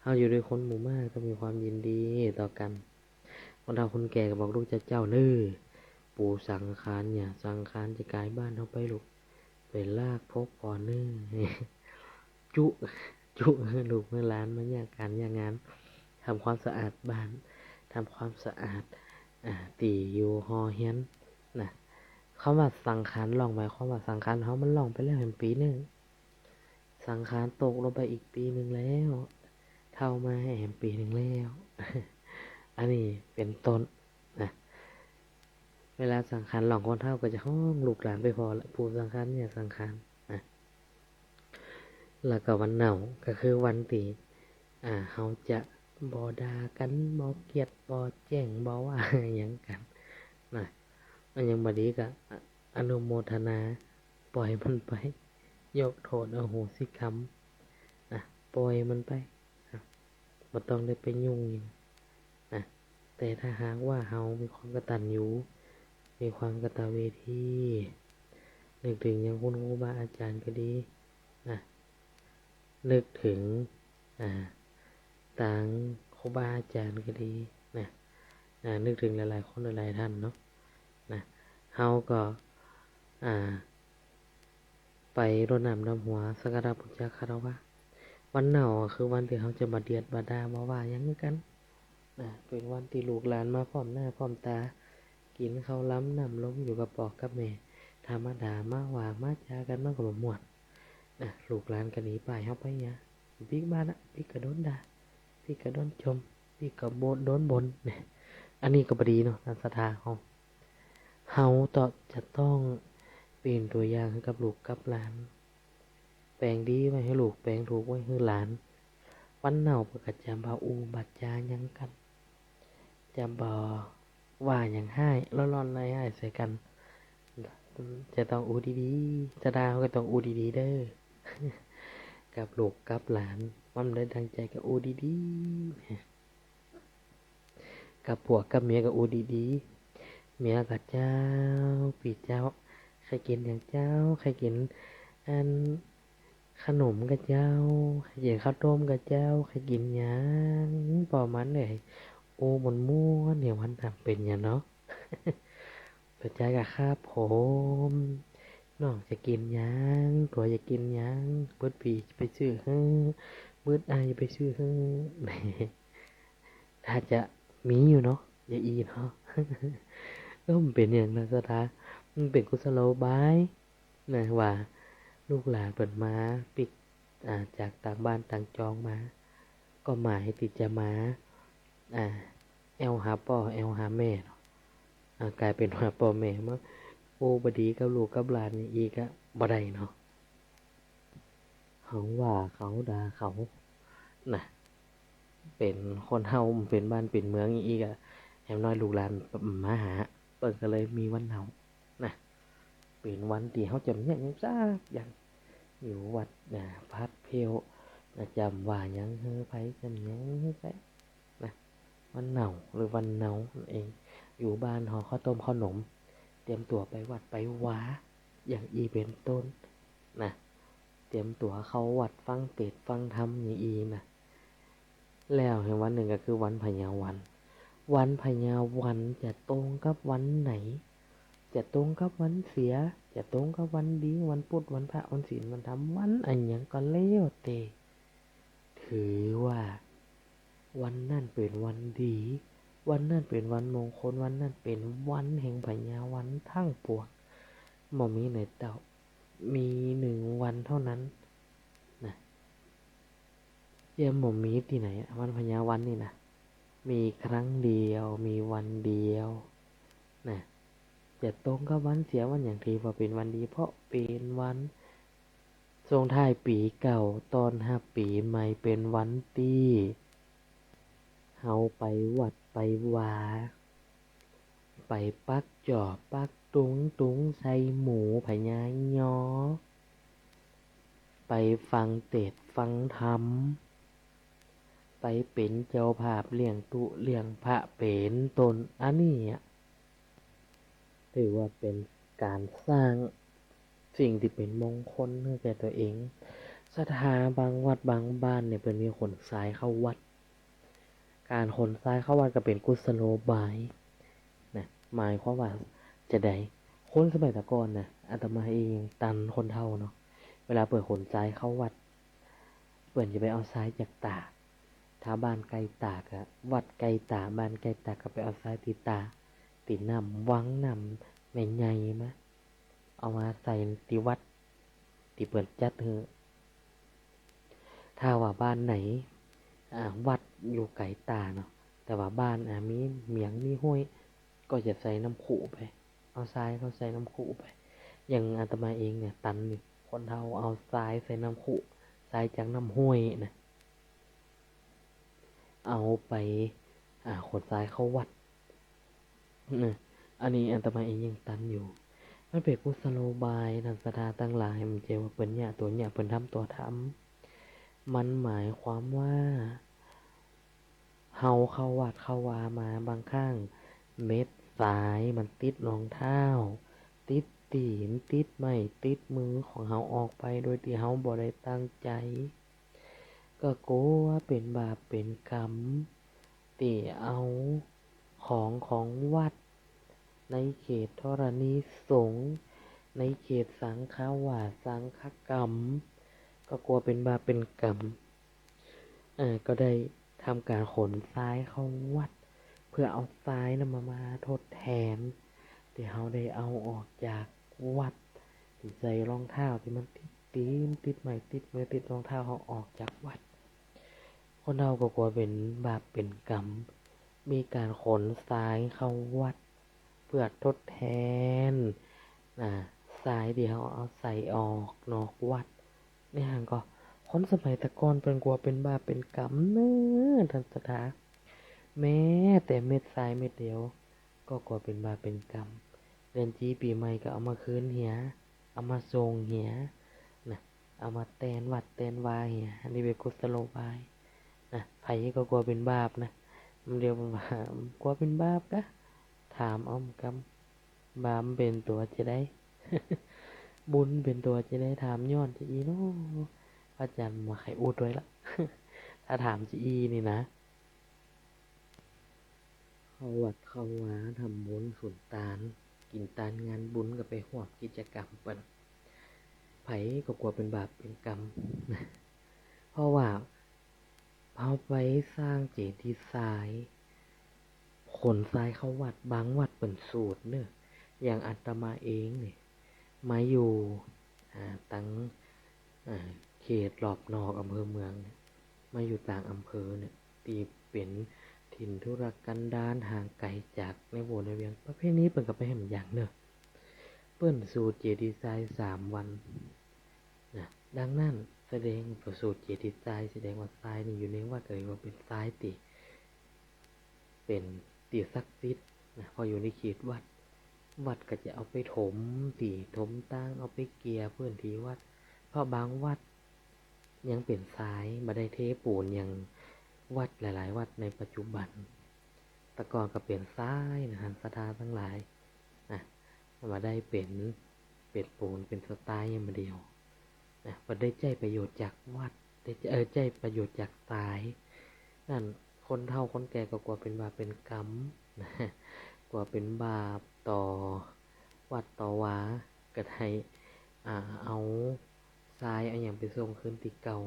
เฮาอยู่ด้วยคนหมู่มาก ต้องมีความยินดีต่อกั๋น คนเฒ่าคนแก่ก็บอกลูกเจ้าเน่อ ปู่สังฆานย่าสังฆานจะก๋ายบ้านเฮาไปลูก ไปลากพกก่อนเน่อ จุ จุหื้อลูกหื้อหลานมายากก๋านยากงาน ทำความสะอาดบ้าน ทำความสะอาด อ่า ตี้อยู่หอเฮียน นะ คำว่าสังฆานล่อง หมายความว่าสังฆานเฮามันล่องไปแล้วแหมปี๋นึ่ง สังฆานตกลงไปอีกปี๋นึ่งแล้ว เฒ่ามาแหมปี๋นึ่งแล้ว อันนี้เป๋นต้น นะ เวลาสังฆานล่อง คนเฒ่าก็จะฮ้องลูกหลานไปผ่อละ ปู่สังฆานย่าสังฆาน นะ แล้วก็วันเน่า ก็คือวันตี้ อ่า เฮาจะบ่ด่ากั๋น บ่เกลียด บ่แจ้ง บ่ว่าหยังกั๋น นะ อันหยังบ่ดีก็ อ- อนุโมทนา ปล่อยมันไป ยกโทษอโหสิกรรม นะ ปล่อยมันไป นะ บ่ต้องได้ไปยุ่งอีก นะ แต่ถ้าหากว่าเฮามีความกตัญญู มีความกตเวที นึกถึงอย่างคุณครูบาอาจ๋ารย์ก็ดี นะ นึกถึง อ่า ตางครูบาอาจ๋ารย์ก็ดี นะ อ่า นึกถึงหลายๆ คนหลายๆ ท่านเนาะ นะ เฮาก็ อ่า ไปรดน้ำดำหัว สักการะบูชาคารวะ วันเน่าก็คือวันตี้เฮาจะบ่เดียดบ่ด่าบ่ว่าหยังกั๋น นะ เป๋นวันตี้ลูกหลานมาพร้อมหน้าพร้อมต๋า กิ๋นข้าวหลามน้ำลมอยู่กับป้อกับแม่ ธรรมดามาว่ามาจ๋ากั๋นมันก็บ่ม่วนนะ ลูกหลานก็หนีป้ายเฮาไปเหีย ปิ๊กบ้านนะ ปิ๊กก็โดนด่า ปิ๊กก็โดนจ่ม ปิ๊กก็บ่น โดนบ่นนะ อันนี้ก็บ่ดีเนาะ ต๋ามศรัทธาเฮา เฮาต้อง จะต้องเป๋นตั๋วอย่างหื้อกับลูกกับหลาน แป๋งดีไว้หื้อลูก แป๋งถูกไว้หื้อหลาน วันเน่าเปิ้นก็จะบ่อู้บ่จ๋าหยังกั๋น จะบ่ว่าหยังฮ้าย ร้อนๆ ร้ายๆ ใส่กั๋น จะต้องอู้ดีๆ ศรัทธาเฮาก็ต้องอู้ดีๆ เด้อ กับลูกกับหลาน มันบ่ได้ดั่งใจ๋ก็อู้ดีๆ กับผัวกับเมียก็อู้ดีๆ เมียก็ เจ้า ปี้เจ้า ใค่กิ๋นหยังเจ้า ใค่กิ๋น อัน ขนมก่อเจ้า ใค่กิ๋นข้าวต้มก่อเจ้า ใค่กิ๋นหยัง ป้อมันเอ่ย อู้ม่วนๆ เนี่ย วันนั้นเป๋นหยังเนาะ ป้อจ๋ายก็ ครับผม น้องจะกิ๋นหยัง ตั๋วจะกิ๋นหยัง เปิ้นปี้ไปซื้อหื้อ เปิ้นอ้ายไปซื้อหื้อ ถ้าจะมีอยู่เนาะ ยายอีเนาะ เออ มันเป๋นหยังนะศรัทธา มันเป๋นกุศโลบายนะ ว่าลูกหลานเปิ้นมาปิ๊ก อ่า จากต่างบ้านต่างจองมา ก็หมายตี้จะมา อ่า แอ่วหาป้อแอ่วหาแม่เนาะ อ่า ก๋ายเป๋นว่าป้อแม่มาอู้บ่ดีกับลูกกับหลานอย่างอี้ก็บ่ได้เนาะ เขาว่าเขาด่าเขานะ เป๋นคนเฮาเป๋นบ้านเป๋นเมืองอย่างอี้ก็ แหมน้อยลูกหลานมาหา เปิ้นก็เลยมีวันเน่านะ เป๋นวันตี้เฮาจะบ่เยียะหยังสักอย่าง อยู่วัดนะ ผัดเผ้านะ จะบ่ว่าหยังหื้อใผ จะบ่หยังหื้อใผนะ วันเน่าหรือวันเนานั่นเอง อยู่บ้านห่อข้าวต้มข้าวหนม เตรียมตั๋วไปวัดไปวา อย่างอี้เป๋นต้นนะ เตรียมตั๋วเข้าวัดฟังเตสน์ฟังธรรมอย่างอี้นะ แล้วแหมวันนึ่งก็คือวันพญาวัน วันพญาวันจะตรงกับวันไหน จะตรงกับวันเสีย จะตรงกับวันดี วันพุธ วันพระ วันศีล วันธรรม วันอะหยังก็แล้วแต่ ถือว่าวันนั้นเป๋นวันดี วันนั้นเป๋นวันมงคล วันนั้นเป๋นวันแห่งพญาวันตังปวง บ่มีไหนเต้า มีหนึ่งวันเท่านั้นนะ เยียะบ่มีตี้ไหนอะ วันพญาวันนี่นะ มีครั้งเดียว มีวันเดียวนะ จะตรงกับวันเสียวันหยัง ถือว่าเป๋นวันดี เพราะเป๋นวันส่งท้ายปี๋เก่า ต้อนฮับปี๋ใหม่ เป๋นวันตี้เฮาไปวัดไปวา ไปปักจ๋อปักตุง ตุงใส่หมูพญายอ ไปฟังเตสน์ฟังธรรม ไปเป๋นเจ้าภาพเลี้ยงตุ๊เลี้ยงพระเป๋นต้น อันนี้อะ ถือว่าเป๋นก๋านสร้างสิ่งตี้เป๋นมงคลหื้อแก่ตั๋วเอง ศรัทธาบางวัดบางบ้านเนี่ย เปิ้นมีขนทรายเข้าวัด ก๋านขนทรายเข้าวัดก็เป๋นกุศโลบายนะ หมายความว่าจะใด คนสมัยตะก่อนนะ อาตมาเองตันคนเฒ่าเนาะ เวลาเปิ้นขนทรายเข้าวัด เปิ้นจะไปเอาทรายจากต๋า ถ้าบ้านใก้ต๋าก็ วัดใก้ต๋า บ้านใก้ต๋าก็ไปเอาทรายตี้ต๋า ตี้น้ำวังน้ำแม่ใหญ่มา เอามาใส่ตี้วัด ตี้เปิ้นจัดหื้อ ถ้าว่าบ้านไหน อ่า วัดอยู่ไก๋ต๋าเนาะ แต่ว่าบ้าน อ่า มีเหมียงมีห้วย ก็จะใส่น้ำขุไป เอาทรายเข้าใส่น้ำขุไป อย่างอาตมาเองเนี่ยตันอยู่ คนเฒ่าเอาทรายใส่น้ำขุ ทรายจากน้ำห้วยนะ เอาไป อ่า ขนทรายเข้าวัดนะ อันนี้อาตมาเองยังตันอยู่ มันเป๋นกุศโลบาย ท่านศรัทธาตังหลาย มันบ่ใจ้ว่าเปิ้นเยียะตั๋วเยียะ เปิ้นทำตั๋วทำ มันหมายความว่า เฮาเข้าวัดเข้าวามา บางครั้งเม็ดทรายมันติดรองเท้า ติดตี๋น ติดไม้ ติดมือของเฮาออกไป โดยตี้เฮาบ่ได้ตั้งใจ๋ ก็กั๋วเป๋นบาปเป๋นกรรม ตี้เอาของของวัด ในเขตธรณีสงฆ์ ในเขตสังฆวาส สังฆกรรม ก็กั๋วเป๋นบาปเป๋นกรรม เอ่อ ก็ได้ ทำก๋านขนทรายเข้าวัด เปื้อเอาทรายนั้นมา มาทดแตนตี้เฮาได้เอาออกจากวัด ตี้ใส่รองเท้าตี้มันติดตี๋น ติดไม้ ติดมือ ติดรองเท้าเฮาออกจากวัด คนเฮาก็กั๋วเป๋นบาปเป๋นก๋รรม มีก๋านขนทรายเข้าวัด เปื้อทดแตน อ่า ทรายตี้เฮาเอาใส่ออกนอกวัด เนี่ยหั้นก่อ คนสมัยแต่ก่อนเปิ้นกั๋วเป๋นบาปเป๋นก๋รรมเน่อ ต้านศรัทธา แม้แต่เม็ดทรายเม็ดเดียว ก็กั๋วเป๋นบาปเป๋นก๋รรม เดือนจี๋ปี๋ใหม่ก็เอามาคืนเหีย เอามาส่งเหียนะ เอามาแตนวัดแตนวาเหีย อันนี้เป๋นกุศโลบายนะ ใผก็กั๋วเป๋นบาปนะ มันเดียวมันว่ากั๋วเป๋นบาปกา ถามเอากำ บาปเป๋นตั๋วจาใด บุญเป๋นตั๋วจาใด ถามย้อนจาอี้เนาะ อาจ๋ารย์บ่ใค่อู้ตวยละ ถ้าถามจาอี้นี่นะ เข้าวัดเข้าวา ทำบุญสุนตาน กิ๋นตานงานบุญก็ไปฮ่วมกิจกรรมเปิ้น ใผก็กั๋วเป๋นบาปเป๋นก๋รรม เพราะว่า เฮาไปสร้างเจดีย์ทราย ขนทรายเข้าวัด บางวัดเปิ้นสูดเน่อ อย่างอาตมาเองนี่ มาอยู่ อ่า ตัง อ่า เขตรอบนอกอำเภอเมืองเนี่ย มาอยู่ต่างอำเภอเนี่ย ตี้เป๋นถิ่นทุรกันดาร ห่างไก๋จากในหั้วในเวียง ประเพณีเปิ้นก็ไปแหมอย่างเน่อ เปิ้นสูดเจดีย์ทรายสามวัน นะ ดังนั้นแสดงว่าสูดเจดีย์ทราย แสดงว่าทรายนี่อยู่ในวัดก็เรียกว่าเป๋นทรายตี้เป๋นตี้ศักดิ์สิทธิ์นะ เพราะอยู่ในเขตวัด วัดก็จะเอาไปถมตี้ถมตาง เอาไปเกลี่ยพื้นที่วัด เพราะบางวัดยังเป๋นทราย บ่ได้เทปูนอย่างวัดหลายๆ วัดในปัจจุบัน แต่ก่อนก็เป๋นทรายนะ ต้านศรัทธาตังหลาย นะ มาได้เป๋น เป๋นปูน เป๋นสไตล์อย่างเดียวนะ บ่ได้ใจ๊ประโยชน์จากวัด ได้ใจ๊ เออ ใจ๊ประโยชน์จากทราย นั้นคนเฒ่าคนแก่ก็กั๋วเป๋นบาปเป๋นก๋รรมนะ กั๋วเป๋นบาปต่อวัดต่อวา ก็ได้ อ่า เอาทรายเอาหยังไปส่งคืนตี้เก่า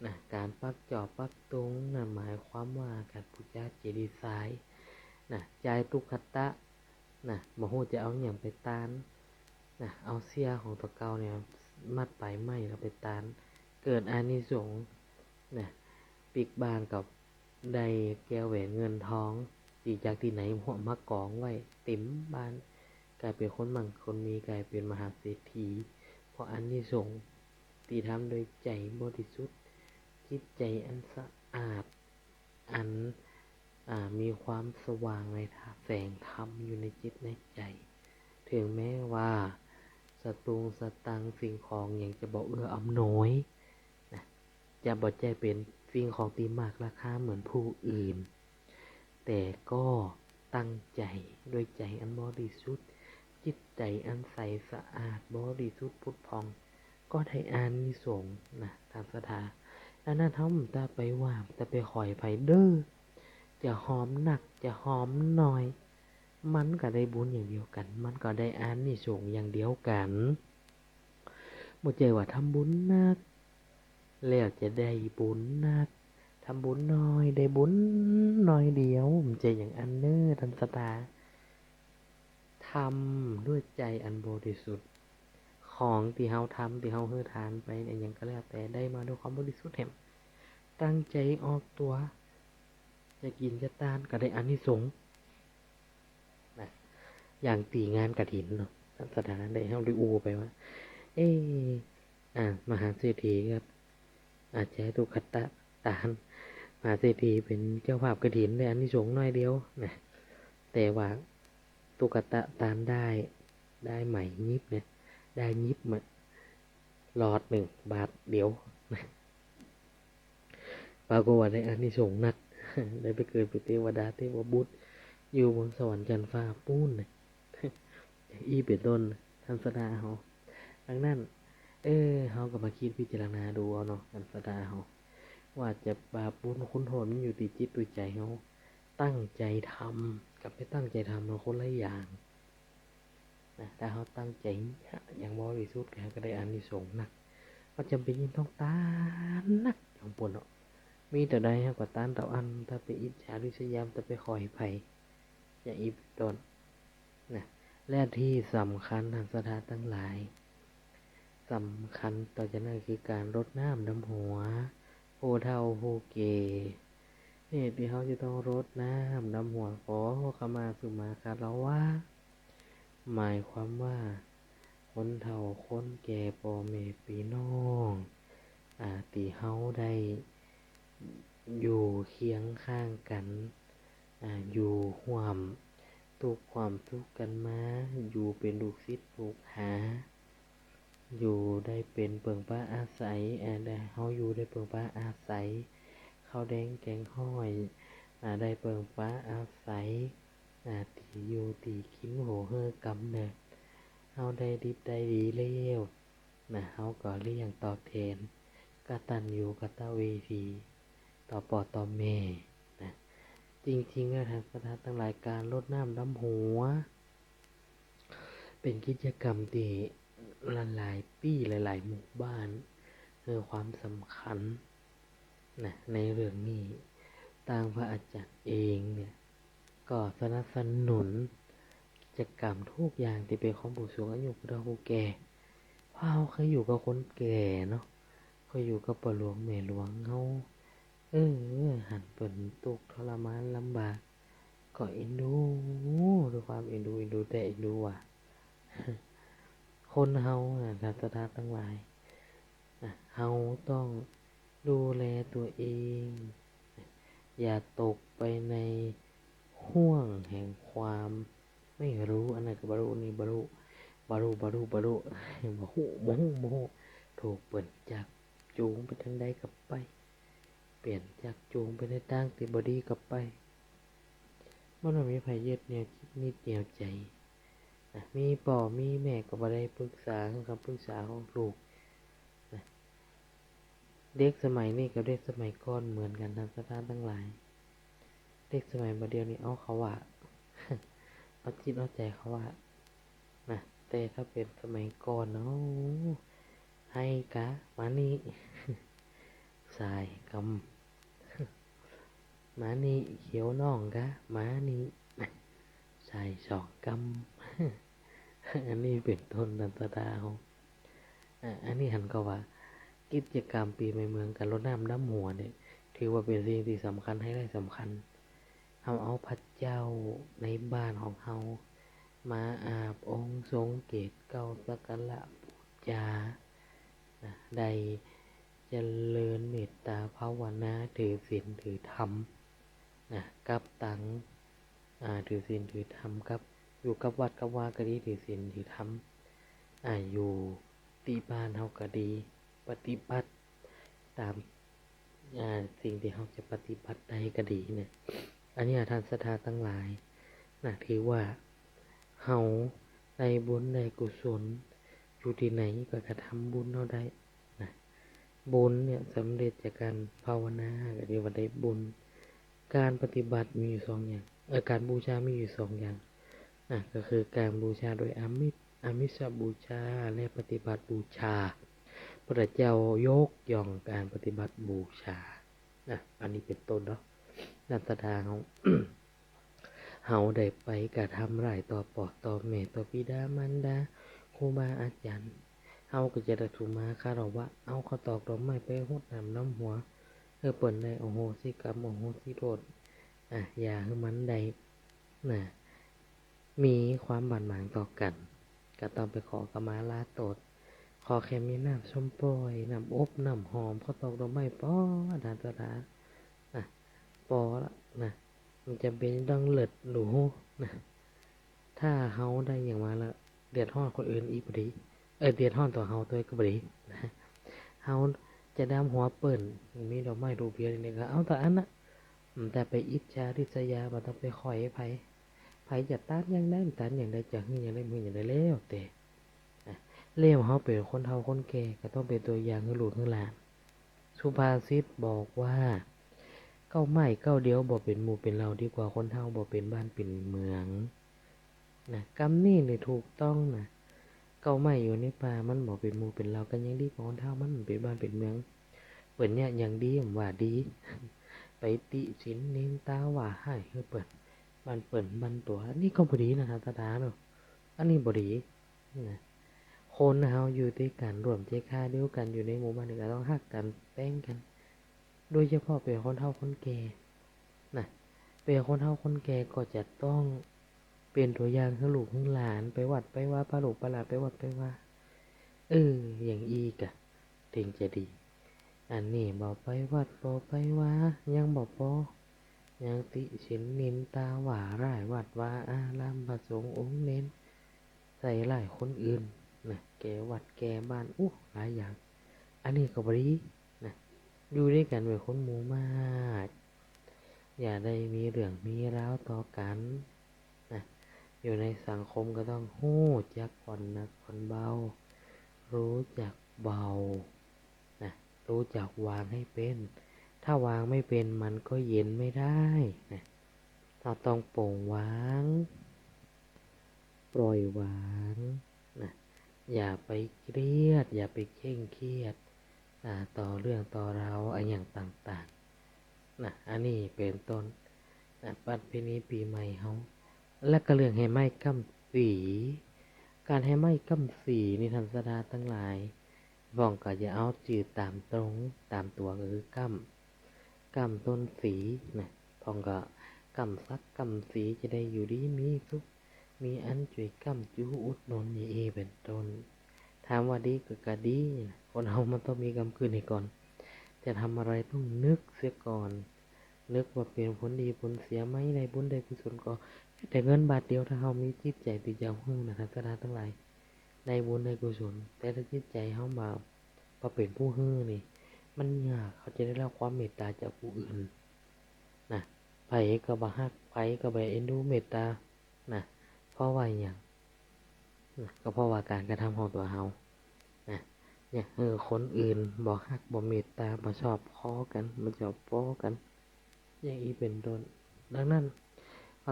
นะ ก๋านปักจอบปักตุงนะ หมายความว่าก๋านปู๋จาเจดีย์ทรายนะ จายตุ๊กขตะ นะ บ่ฮู้จะเอาหยังไปตานนะ เอาเสี้ยของตั๋วเก่าเนี่ยมัดป๋ายไม้แล้วไปตาน เกิดอานิสงส์นะ ปิ๊กบ้านก็ได้แก้วแหวนเงินทอง ตี้จากตี้ไหนฮ่วมมากองไว้เต๋มบ้าน ก๋ายเป๋นคนมั่งคนมี ก๋ายเป๋นมหาเศรษฐี เพราะอานิสงส์ตี้ทำโดยใจ๋บริสุทธิ์ จิตใจ๋อันสะอาด อัน อ่า มีความสว่างในแสงธรรมอยู่ในจิตในใจ๋ ถึงแม้ว่าสะตุงค์สะตางค์สิ่งของหยังจะบ่เอื้ออำนวยนะ จะบ่ใจ้เป๋นสิ่งของตี้มากราคาเหมือนผู้อื่น แต่ก็ตั้งใจ๋ด้วยใจ๋อันบริสุทธิ์ จิตใจ๋อันใสสะอาดบริสุทธิ์ผุดผ่อง ก็ได้อานิสงส์นะ ต้านศรัทธา อันนั้นเฮาบ่ต้องไปว่า บ่ต้องไปขอยใผเน่อ จะหอมนัก จะหอมน้อย มันก็ได้บุญอย่างเดียวกั๋น มันก็ได้อานิสงส์อย่างเดียวกั๋น บ่ใจ้ว่าทำบุญนัก แล้วจะได้บุญนัก ทำบุญน้อย ได้บุญน้อยเดียว บ่ใจ้อย่างอั้นเน่อ ต้านศรัทธา ทำด้วยใจ๋อันบริสุทธิ์ ของตี้เฮาทำ ตี้เฮาหื้อทานไปเนี่ย หยังก็แล้วแต่ ได้มาด้วยความบริสุทธิ์แหม ตั้งใจ๋ออกตั๋ว จะกิ๋นจะตานก็ได้อานิสงส์นะ อย่างตี้งานกฐินเนาะ ต้านศรัทธา ได้ เฮาได้อู้ไปว่า เอ๊ะ อ่า มหาเศรษฐีกับ อ่า จายตุ๊กขตะตาน มหาเศรษฐีเป๋นเจ้าภาพกฐิน ได้อานิสงส์น้อยเดียวนะ แต่ว่าตุ๊กขตะตานได้ ได้ไหมหยิบเนี่ย ได้หยิบมาหลอดนึ่งบาทเดียวนะ ปรากฏว่าได้อานิสงส์นัก ได้ไปเกิดเป๋นเตวดาเตวบุตร อยู่บนสวรรค์จั๊นฟ้าปู๊นนะ อี้เป๋นต้น ต้านศรัทธาเฮา ดังนั้น เออ เฮาก็มาคิดพิจารณาดูเอาเนาะ ต้านศรัทธาเฮา ว่าจะบาปบุญคุณโทษมันอยู่ตี้จิตตี้ใจ๋เฮา ตั้งใจ๋ทำกับไปตั้งใจ๋ทำมันคนละอย่างนะ ถ้าเฮาตั้งใจ๋อย่างบริสุทธิ์ เฮาก็ได้อานิสงส์นัก บ่จำเป๋นจะต้องตานนัก ของเปิ้นเนาะ มีเต้าใดเฮาก็ต้านเต้าอั้น ต้าไปอิจฉาริษยา ต้าไปขอให้ใผ อย่างอี้เป๋นต้น นะ และตี้สำคัญท่านศรัทธาตังหลาย สำคัญต่อจากนั้นคือก๋านรดน้ำดำหัว ผู้เฒ่าผู้แก่ เหตุตี้เฮาจะต้องรดน้ำดำหัว ขอขมาสุมาคารวะ หมายความว่า คนเฒ่าคนแก่ ป้อแม่ปี้น้อง อ่า ตี้เฮาได้อยู่เคียงข้างกั๋น อ่า อยู่ฮ่วมตุ๊กข์ฮ่วมสุขกั๋นมา อยู่เป๋นลูกศิษย์ลูกหา อยู่ได้เป๋นเปิงปาอาศัย อ่า ได้ เฮาอยู่ได้เปิงปาอาศัย ข้าวแดงแกงฮ้อย อ่า ได้เปิงปาอาศัย อ่า ตี้อยู่ตี้กิ๋น โห เฮอกำเนิด เฮาได้ดิบได้ดีแล้ว นะ เฮาก็เลี้ยงตอบแตน กตัญญูกตเวที ต่อป้อต่อแม่ นะ จริงๆ แล้วท่านศรัทธาตังหลาย ก๋านรดน้ำดำหัว เป๋นกิจกรรมตี้หลายๆ ปี้ หลายๆ หมู่บ้านให้ความสำคัญ นะ ในเรื่องนี้ ตางพระอาจารย์เองเนี่ย ก็สนับสนุนกิจกรรมทุกอย่างตี้เป๋นของผู้สูงอายุ ผู้เฒ่าผู้แก่ เพราะเฮาเคยอยู่กับคนแก่เนาะ เคยอยู่กับป้อหลวงแม่หลวงเฮา เออ หันเปิ้นตุ๊กข์ทรมานลำบาก ก็เอ็นดู ด้วยความเอ็นดู เอ็นดูแต๊เอ็นดูว่า คนเฮานะ ท่านศรัทธาตังหลาย นะ เฮาต้องดูแลตั๋วเอง นะ อย่าตกไปในห่วงแห่งความไม่รู้ อันนั้นก็บ่ฮู้ นี่บ่ฮู้ บ่ฮู้ บ่ฮู้ บ่ฮู้ บ่ฮู้ บ่ฮู้ บ่ฮู้ ถูกเปิ้นจักจูงไปตางใดก็ไป เปิ้นจักจูงไปในตางตี้บ่ดีก็ไป มันบ่มีใผยึดเหนี่ยวจิตยึดเหนี่ยวใจ๋ นะ มีป้อมีแม่ก็บ่ได้ปรึกษา หื้อคำปรึกษาของลูก นะ เด็กสมัยนี้กับเด็กสมัยก่อนเหมือนกั๋น ท่านศรัทธาตังหลาย เด็กสมัยบ่าเดี่ยวนี้เอาเขาว่า เอาจิตเอาใจ๋เขาว่า นะ แต่ถ้าเป๋นสมัยก่อนเนาะ ไห้กา มานี่ สายกำ มานี่ เขียวน้องกา มานี่ สายสองกำ อันนี้เป๋นต้น ท่านศรัทธาเฮา อ่า อันนี้หันก็ว่า กิจกรรมปี๋ใหม่เมือง ก๋านรดน้ำดำหัวเนี่ย ถือว่าเป๋นสิ่งตี้สำคัญ ไฮไลต์สำคัญ เฮาเอาพระเจ้าในบ้านของเฮา มาอาบองค์ทรงเกศเกล้า สักการะบูชา นะ ได้เจริญเมตตาภาวนา ถือศีลถือธรรม นะ กับตัง อ่า ถือศีลถือธรรมกับ อยู่กับวัดกับวาก็ดี ถือศีลถือธรรม อ่า อยู่ตี้บ้านเฮาก็ดี ปฏิบัติต๋าม อ่า สิ่งตี้เฮาจะปฏิบัติได้ก็ดีเนี่ย อันนี้ท่านศรัทธาตังหลาย นะ ถือว่าเฮาได้บุญได้กุศล อยู่ตี้ไหนก็กระทำบุญเฮาได้ นะ บุญเนี่ยสำเร็จจากก๋านภาวนา ก็เรียกว่าได้บุญ ก๋านปฏิบัติมีอยู่สองอย่าง เอ่อ ก๋านบูชามีอยู่สองอย่าง นะ ก็คือก๋านบูชาโดยอามิส อามิสบูชา และปฏิบัติบูชา พระเจ้ายกย่องก๋านปฏิบัติบูชา นะ อันนี้เป๋นต้นเนาะ ท่านศรัทธาเฮา เฮาได้ไปกระทำร้ายต่อป้อต่อแม่ ต่อบิดามารดา ครูบาอาจ๋ารย์ เฮาก็จะได้สุมาคารวะ เอาข้าวตอกดอกไม้ไปรดน้ำดำหัว หื้อเปิ้นได้อโหสิกรรม อโหสิโทษ อ่ะ อย่าหื้อมันได้ นะ มีความบาดหมางต่อกั๋น ก็ต้องไปขอขมาลาโทษ ขอแค่มีน้ำส้มป่อย น้ำอบ น้ำหอม ข้าวตอกดอกไม้ ปอ ท่านศรัทธา อ่ะ ปอละนะ บ่จำเป๋นต้องเลิศหรูนะ ถ้าเฮาได้หยังมาแล้ว เดือดฮ้อนคนอื่นอีกบ่ดี เอ้ย เดือดฮ้อนตั๋วเฮาตวยก็บ่ดีนะ เฮาจะดำหัวเปิ้น มีดอกไม้ธูปเทียนนี่ก็เอาต๋ามอันนะ อืม แต่ไปอิจฉาริษยา บ่ต้องไปขอให้ใผ ใผจะต้านอย่างใด ต้านอย่างใด จะหื้ออย่างใด หื้ออย่างใด แล้วแต่ นะ แล้วเฮาเป๋นคนเฒ่าคนแก่ ก็ต้องเป๋นตั๋วอย่างหื้อลูกหื้อหลาน สุภาษิตบอกว่า เก๊าไม้เก๊าเดียวบ่เป๋นหมู่เป๋นเหล่า ดีกว่าคนเฒ่าบ่เป๋นบ้านเป๋นเมือง นะ กำนี้นี่ถูกต้องนะ เก๊าไม้อยู่ในป่ามันบ่เป๋นหมู่เป๋นเหล่ากั๋น ยังดีกว่าคนเฒ่ามันเป๋นบ้านเป๋นเมือง ปิ้นเยียะอย่างดีบ่ว่าดี ไปติฉินนินตาว่าฮ้ายหื้อเปิ้น บั้นเปิ้นบั้นตั๋ว อันนี้ก็บ่ดีนะ ศาสดาเนาะ อันนี้บ่ดีนะ คนเฮาอยู่ตวยกั๋น ร่วมเจ๊ข้าเดียวกั๋น อยู่ในหมู่บ้านนี่ก็ต้องฮักกั๋น แปงกั๋น โดยเฉพาะเป๋นคนเฒ่าคนแก่นะ เป๋นคนเฒ่าคนแก่ก็จะต้องเป๋นตั๋วอย่างหื้อลูกหื้อหลาน ไปวัดไปวา ปาลูกปาหลานไปวัดไปวา เออ อย่างอี้ก่ะ เถิงจะดี อันนี้บ่ไปวัดบ่ไปวา ยังบ่ปอ ยังติฉินนินตาว่าฮ้ายวัดวาอาราม พระสงฆ์องค์เณร ใส่ฮ้ายคนอื่นนะ แก่วัดแก่บ้าน อู้ หลายอย่าง อันนี้ก็บ่ดีนะ อยู่ตวยกั๋นเป๋นคนหมู่มาก อย่าได้มีเรื่องมีราวต่อกั๋นนะ อยู่ในสังคมก็ต้องฮู้จักผ่อนหนักผ่อนเบา ฮู้จักเบานะ ฮู้จักวางหื้อเป๋น ถ้าวางไม่เป๋นมันก็เย็นไม่ได้นะ เฮาต้องโป่งวาง ปล่อยวางนะ อย่าไปเครียด อย่าไปเคร่งเครียดนะ ต่อเรื่องต่อราวอะหยังต่างๆนะ อันนี้เป๋นต้นนะ ประเพณีปี๋ใหม่เฮา และก็เรื่องแห่ไม้ก้ำสี๋ ก๋านแห่ไม้ก้ำสี๋นี่ ท่านศรัทธาตังหลาย พ่องก็อย่าเอาจื้อต๋ามตรง ต๋ามตั๋วก็คือก้ำ ก้ำต้นสี๋นะ พ่องก็ก้ำสักก้ำสี๋ จะได้อยู่ดีมีสุข มีอันจ้วยก้ำจูอุดหนุน อย่างอี้เป๋นต้น ถามว่าดีก็ ก็ดีนะ คนเฮามันต้องมีกำกึ่นหื้อก่อน จะทำอะไรต้องนึกเสียก่อน นึกว่าเป๋นผลดีผลเสียไหม ได้บุญได้กุศลก็ แต่เงินบาทเดียว ถ้าเฮามีจิตใจ๋ตี้จะหื้อนะ ท่านศรัทธาตังหลาย ได้บุญได้กุศล แต่ถ้าจิตใจ๋เฮาบ่ บ่เป๋นผู้หื้อนี่ มันยาก เฮาจะได้รับความเมตต๋าจากผู้อื่นนะ ใผก็บ่ฮัก ใผก็บ่เอ็นดูเมตต๋านะ เพราะว่าหยังนะ ก็เพราะว่าก๋านกระทำของตั๋วเฮานะ เนี่ย เออ คนอื่นบ่ฮัก บ่เมตต๋า บ่ชอบคอกั๋น บ่ชอบปอกั๋น อย่างอี้เป๋นต้น ดังนั้น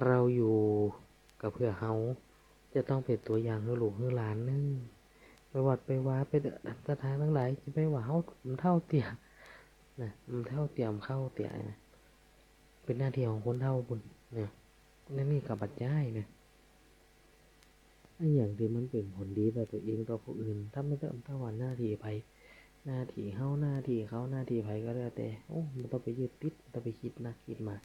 เฮาอยู่ก็เปื้อเฮาจะต้องเป๋นตั๋วอย่างหื้อลูกหื้อหลานเน่อ ไปวัดไปวา ไปเต๊อะ ศรัทธาตังหลาย จะไปว่าเฮาบ่เฒ่าเตี้ยนะ บ่เฒ่าเตี้ย บ่เข้าเตี้ยนะ เป๋นหน้าตี้ของคนเฒ่าปู้นนะ อันนี้ก็บ่ใจ้นะ อะหยังตี้มันเป๋นผลดีต่อตั๋วเอง ต่อผู้อื่น ทำไปเต๊อะ บ่ต้องว่าหน้าตี้ใผ หน้าตี้เฮา หน้าตี้เขา หน้าตี้ใผก็แล้วแต่ โอ้ บ่ต้องไปยึดติด บ่ต้องไปกึ๊ดนักกึ๊ดมาก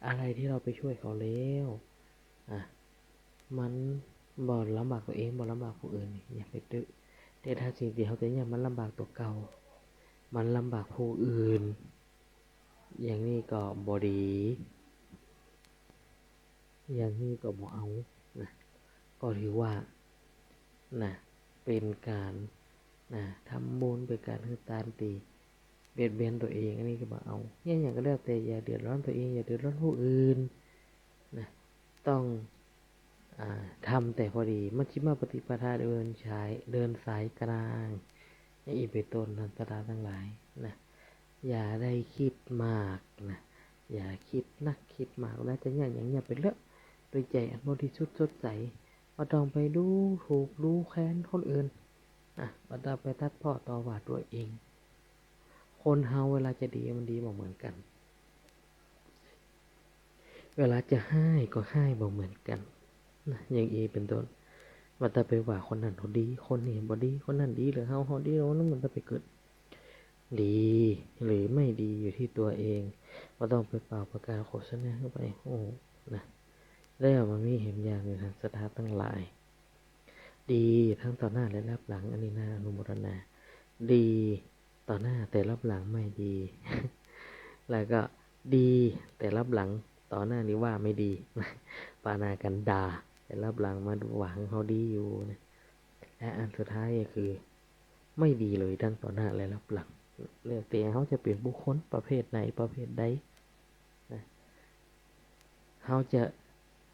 อะไรตี้เฮาไปจ้วยเขาแล้ว อ่ะ มันบ่ลำบากตั๋วเอง บ่ลำบากผู้อื่นนี่ อย่าไปเต๊อะ แต่ถ้าสิ่งตี้เฮาจะเยียะ มันลำบากตั๋วเก่า มันลำบากผู้อื่น อย่างนี้ก็บ่ดี อย่างนี้ก็บ่เอานะ ก็ถือว่านะ เป๋นก๋านนะ ทำบุญ เป๋นก๋านหื้อตานตี้เบียดเบียนตั๋วเอง อันนี้ก็บ่เอา เยียะหยังก็แล้วแต่ อย่าเดือดร้อนตั๋วเอง อย่าเดือดร้อนผู้อื่นนะ ต้อง อ่า ทำแต่พอดี มัชฌิมปฏิปทา เดินสาย เดินสายกลาง อย่างอี้เป๋นต้น ท่านศรัทธาตังหลายนะ อย่าได้กึ๊ดมากนะ อย่ากึ๊ดนักกึ๊ดมาก เวลาจะเยียะหยังเยียะไปเต๊อะ โดยใจ๋อันบริสุทธิ์สดใส บ่ต้องไปดูถูกดูแคลนคนอื่นนะ บ่ต้องไปตัดเพ้อต่อว่าตั๋วเอง คนเฮาเวลาจะดีมันดีบ่เหมือนกั๋น เวลาจะฮ้ายก็ฮ้ายบ่เหมือนกั๋นนะ อย่างอี้เป๋นต้น บ่ต้องไปว่าคนนั้นเขาดี คนนี้บ่ดี คนนั้นดีเหลือเฮา เฮาดีเหลือคนนั้น บ่ต้องไปกึ๊ด ดีหรือไม่ดีอยู่ตี้ตั๋วเอง บ่ต้องไปเป่าประกาศโฆษณาหื้อใผ โอ้ นะ แล้วมันมีแหมอย่างหนึ่ง ท่านศรัทธาตังหลาย ดีทั้งต่อหน้าและลับหลัง อันนี้น่าอนุโมทนา ดีต่อหน้าแต่ลับหลังไม่ดี แล้วก็ดีแต่ลับหลัง ต่อหน้านี่ว่าไม่ดี ปาหน้ากั๋นด่า แต่ลับหลังมาว่าเฮาดีอยู่นะ และอันสุดท้ายก็คือ ไม่ดีเลยทั้งต่อหน้าและลับหลัง แล้วแต่เฮาจะเป๋นบุคคลประเภทไหนประเภทใดนะ เฮาจะ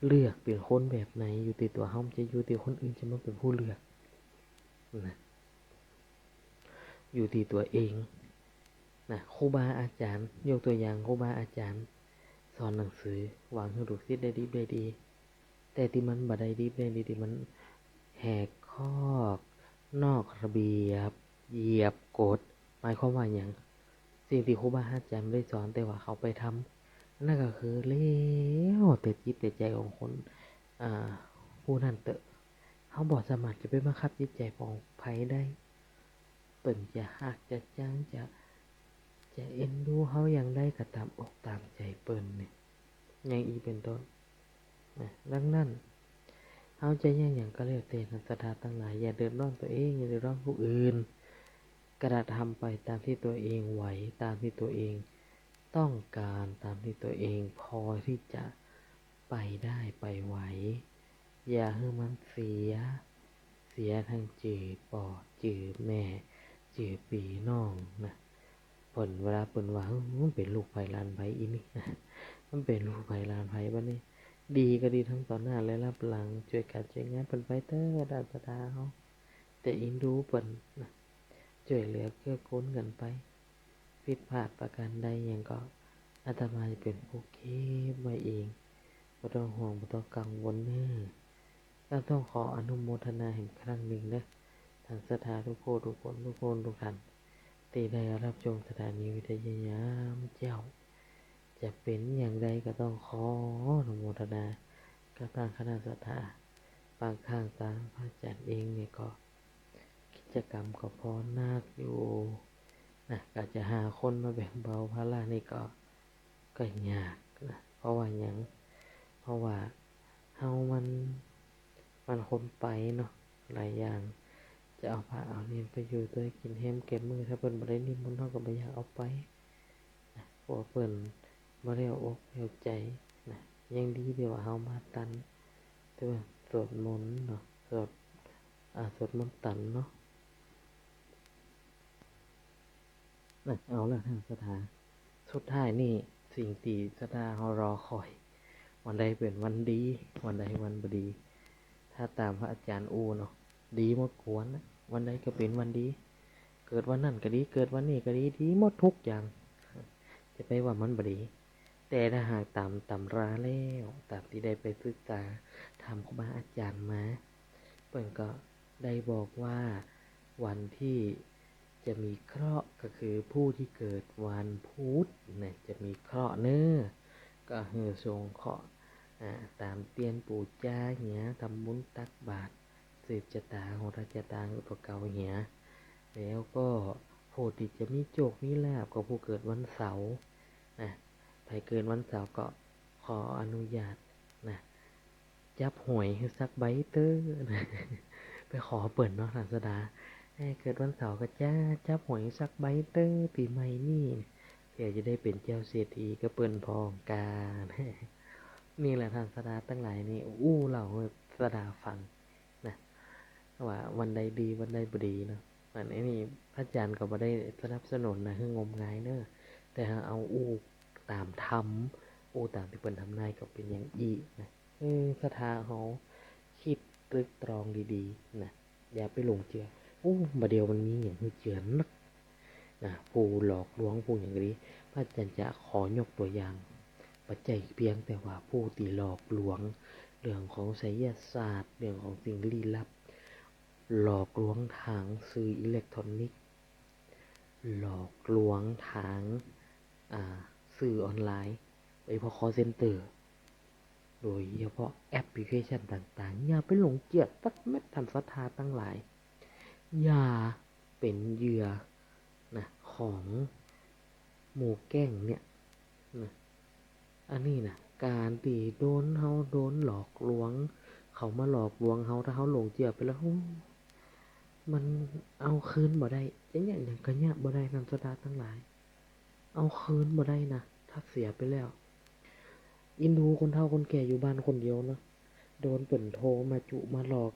เลือกเป๋นคนแบบไหน อยู่ตี้ตั๋วเฮา บ่ใจ้อยู่ตี้คนอื่นจะมาเป๋นผู้เลือกนะ อยู่ตี้ตั๋วเองนะ ครูบาอาจ๋ารย์ ยกตั๋วอย่างครูบาอาจ๋ารย์ สอนหนังสือ หวังหื้อลูกศิษย์ได้ดิบได้ดี แต่ตี้มันบ่ได้ดิบได้ดี ตี้มันแหกคอก นอกระเบียบ เหยียบกฎ หมายความว่าหยัง สิ่งตี้ครูบาอาจ๋ารย์บ่ได้สอน แต่ว่าเขาไปทำ อันนั้นก็คือแล้วแต่จิตแต่ใจ๋ของคน อ่า ผู้นั้นเต๊อะ เฮาบ่สามารถจะไปบังคับจิตใจ๋ของใผได้ เปิ้นจะฮักจะจัง จะ จะเอ็นดูเฮาอย่างใดก็ต๋ามอกต๋ามใจ๋เปิ้นเนี่ย อย่างอี้เป๋นต้น นะ ดังนั้น เฮาจะเยียะหยังก็แล้วแต่ ท่านศรัทธาตังหลาย อย่าเดือดร้อนตั๋วเอง อย่าเดือดร้อนผู้อื่น กระทำไปต๋ามตี้ตั๋วเองไหว ต๋ามตี้ตั๋วเองต้องก๋าน ต๋ามตี้ตั๋วเองพอตี้จะไปได้ไปไหว อย่าหื้อมันเสีย เสียตึงจื้อป้อ จื้อแม่ จื้อปี้น้องนะ เปิ้น เวลาเปิ้นว่า "หึ มันเป๋นลูกใผหลานใผอีนี่ มันเป๋นลูกใผหลานใผบัดนี้" ดีก็ดีตึงต่อหน้าและลับหลัง จ้วยก๋านจ้วยงานเปิ้นไปเต๊อะ ต๋ามศรัทธาเฮา แต่เอ็นดูเปิ้นนะ จ้วยเหลือเกื้อกูลกั๋นไป ผิดพลาดประก๋านใดหยังก็ อาตมาจะเป๋นผู้เก็บไว้เอง บ่ต้องห่วง บ่ต้องกังวลเน่อ ก็ต้องขออนุโมทนาแหมครั้งนึ่งเน่อ ท่านศรัทธาทุกผู้ทุกคน ทุกคนทุกท่าน ตี้ได้ฮับชมสถานีวิทยุยามเจ๊า จะเป๋นอย่างใดก็ต้องขออนุโมทนากับตางคณะศรัทธา บางครั้งตางพระอาจ๋ารย์เองนี่ก็ กิจก๋รรมก็ผ่อนหนักอยู่นะ ก๋าจะหาคนมาแบ่งเบาภาระนี่ก็ ก็ยากนะ เพราะว่าหยัง เพราะว่าเฮามัน มันคนไปเนาะ หลายอย่าง จะเอาพระเอาเณรไปอยู่ตวยกิ๋นแฮมแกมมื้อ ถ้าเปิ้นบ่ได้นิมนต์ เฮาก็บ่อยากเอาไปนะ เพราะว่าเปิ้นบ่ได้เอาอกเอาใจ๋นะ ยังดีตี้ว่าเฮามาตัน ตี้ว่าสวดมนต์เนาะ สวด อ่า สวดมนต์ตันเนาะ นะ เอาละท่านศรัทธา สุดท้ายนี่สิ่งตี้ศรัทธาเฮารอคอย วันใดเป๋นวันดี วันใดวันบ่ดี ถ้าต๋ามพระอาจ๋ารย์อู้เนาะ ดีหมดกวนนะ วันใดก็เป๋นวันดี เกิดวันนั้นก็ดี เกิดวันนี้ก็ดี ดีหมดทุกอย่าง จะไปว่ามันบ่ดี แต่ถ้าหากต๋ามตำราแล้ว ต๋ามตี้ได้ไปศึกษาถามครูบาอาจ๋ารย์มา เปิ้นก็ได้บอกว่าวันตี้จะมีเคราะห์ก็คือผู้ตี้เกิดวันพุธนะ จะมีเคราะห์เน่อ ก็หื้อสงเคราะห์ อ่า ต๋ามเตียนปู๋จาเหีย ทำบุญตักบาตร สืบจะต๋า โหราจะต๋าหื้อตั๋วเก่าเหีย แล้วก็ผู้ตี้จะมีโจคมีลาภก็ผู้เกิดวันเสาร์นะ ใผเกิดวันเสาร์ก็ขออนุญาตนะ จับหวยหื้อสักใบเต๊อะ ไปขอเปิ้นเนาะ ท่านศรัทธา เอ้ย เกิดวันเสาร์ก็จะจับหวยสักใบเต๊อะ ปี๋ใหม่นี่ เผื่อจะได้เป๋นเจ้าเศรษฐีกับเปิ้นพ่องกา นี่แหละท่านศรัทธาตังหลายนี่ อู้เล่าหื้อศรัทธาฟังนะ ว่าวันใดดีวันใดบ่ดีเนาะ อันนี้นี่พระอาจ๋ารย์ก็บ่ได้สนับสนุนนะ หื้องมงายเน่อ แต่เอาอู้ต๋ามธรรม อู้ต๋ามตี้เปิ้นทำนายก็เป๋นอย่างอี้นะ เออ ศรัทธาเฮา กึ๊ดตรึกตรองดีๆ นะ อย่าไปหลงเจื้อ โอ้ บ่าเดี่ยวมันมีหยังหื้อเจื้อนักนะ ผู้หลอกลวง ผู้หยังก็ดี พระอาจ๋ารย์จะขอยกตั๋วอย่าง บ่ใจ้เปียงแต่ว่าผู้ตี้หลอกลวง เรื่องของไสยศาสตร์ เรื่องของสิ่งลี้ลับ หลอกลวงตางสื่ออิเล็กทรอนิกส์ หลอกลวงตาง อ่า สื่อออนไลน์ โดยเฉพาะ call center โดยเฉพาะแอปพลิเคชันต่างๆ อย่าไปหลงเจื้อสักเม็ด ท่านศรัทธาตังหลาย อย่าเป๋นเหยื่อนะ ของหมู่แก๊งเนี่ยนะ อันนี้นะ ก๋านตี้โดนเฮา โดนหลอกลวง เขามาหลอกลวงเฮา ถ้าเฮาหลงเจื้อไปแล้ว โอ้ มันเอาคืนบ่ได้ จะเยียะหยังก็เยียะบ่ได้ ท่านศรัทธาตังหลาย เอาคืนบ่ได้นะ ถ้าเสียไปแล้ว อินดูคนเฒ่าคนแก่อยู่บ้านคนเดียวเนาะ โดนเปิ้นโทรมาจุมาหลอก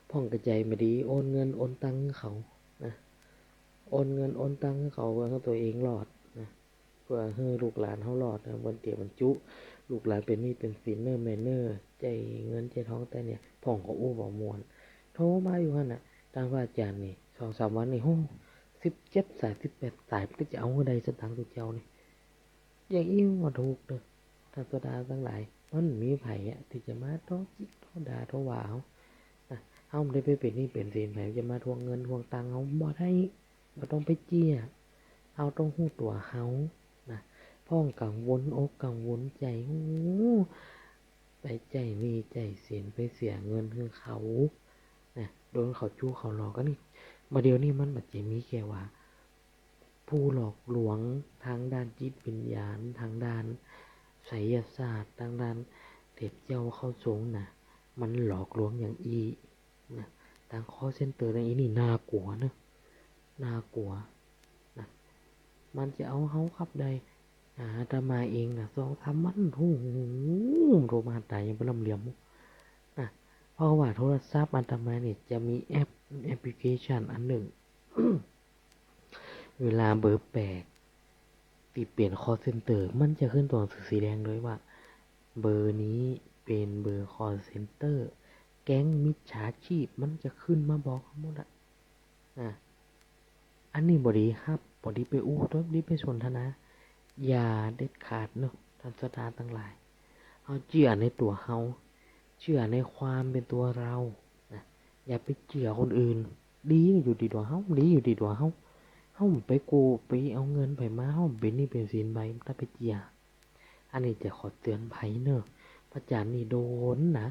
พ่องก็ใจ๋บ่ดี โอนเงินโอนตังค์หื้อเขานะ โอนเงินโอนตังค์หื้อเขา เพื่อหื้อตั๋วเองรอดนะ เพื่อหื้อลูกหลานเฮารอดนะ บ่าเดี่ยวมันจุ ลูกหลานเป๋นหนี้เป๋นสินเน่อแม่เน่อ ใจ๊เงินใจ๊ทองแต่เนี่ย พ่องก็อู้บ่ม่วน โทรมาอยู่หั้นน่ะ ตางพระอาจ๋ารย์นี่ สองสามวันนี่ โห สิบเจ็ดสาย สิบแปดสาย มันก็จะเอาหื้อใดสตางค์ตุ๊เจ้านี่ อย่างอี้บ่ถูกเน่อ ท่านศรัทธาตังหลาย มันบ่มีใผอะ ตี้จะมาโทรจิกโทรด่าโทรว่าเฮานะ เฮาบ่ได้ไปเป๋นหนี้เป๋นสินใผ จะมาทวงเงินทวงตังค์เฮาบ่ได้ บ่ต้องไปเจื้อ เฮาต้องฮู้ตั๋วเฮานะ พ่องกังวลอกกังวลใจ๋ โอ้ ไปใจ๊หนี้ใจ๊สิน ไปเสียเงินหื้อเขานะ โดนเขาจู้เขาหลอก อันนี้ บ่าเดี่ยวนี้มันบ่ใจ้มีแก่ว่า ผู้หลอกลวงตางด้านจิตวิญญาณ ตางด้านไสยศาสตร์ ตางด้านเทพเจ้าเข้าทรงนะ มันหลอกลวงอย่างอี้นะ ตาง call center อย่างอี้นี่น่ากลัวนะ น่ากลัวนะ มันจะเอาเฮาคับได้ อ่า อาตมาเองนะ สองสามวัน โอ้โห โทรมาหาต๋ายยังบ่ลำเหลี่ยมนะ เพราะว่าโทรศัพท์อาตมาเนี่ยจะมีแอป แอปพลิเคชันอันนึ่ง เวลาเบอร์แปลกตี้เป๋น call center มันจะขึ้นตั๋วหนังสือสีแดงเลยว่า เบอร์นี้เป๋นเบอร์ call center แก๊งมิจฉาชีพ มันจะขึ้นมาบอกเฮาหมดอะ อ่ะ อันนี้บ่ดีฮับ บ่ดีไปอู้ บ่ดีไปสนทนา อย่าเด็ดขาดเนาะ ต้านศรัทธาตังหลาย เฮาเจื้อในตั๋วเฮา เจื้อในความเป๋นตั๋วเฮานะ อย่าไปเจื้อคนอื่น ดีอยู่ตี้ตั๋วเฮา ดีอยู่ตี้ตั๋วเฮา เฮาบ่ไปกู้ ไปเอาเงินใผมา เฮาบ่เป๋นหนี้เป๋นสินใผ บ่ต้องไปเจื้อ อันนี้จะขอเตือนภัยเนาะ พระอาจารย์นี่โดนนะ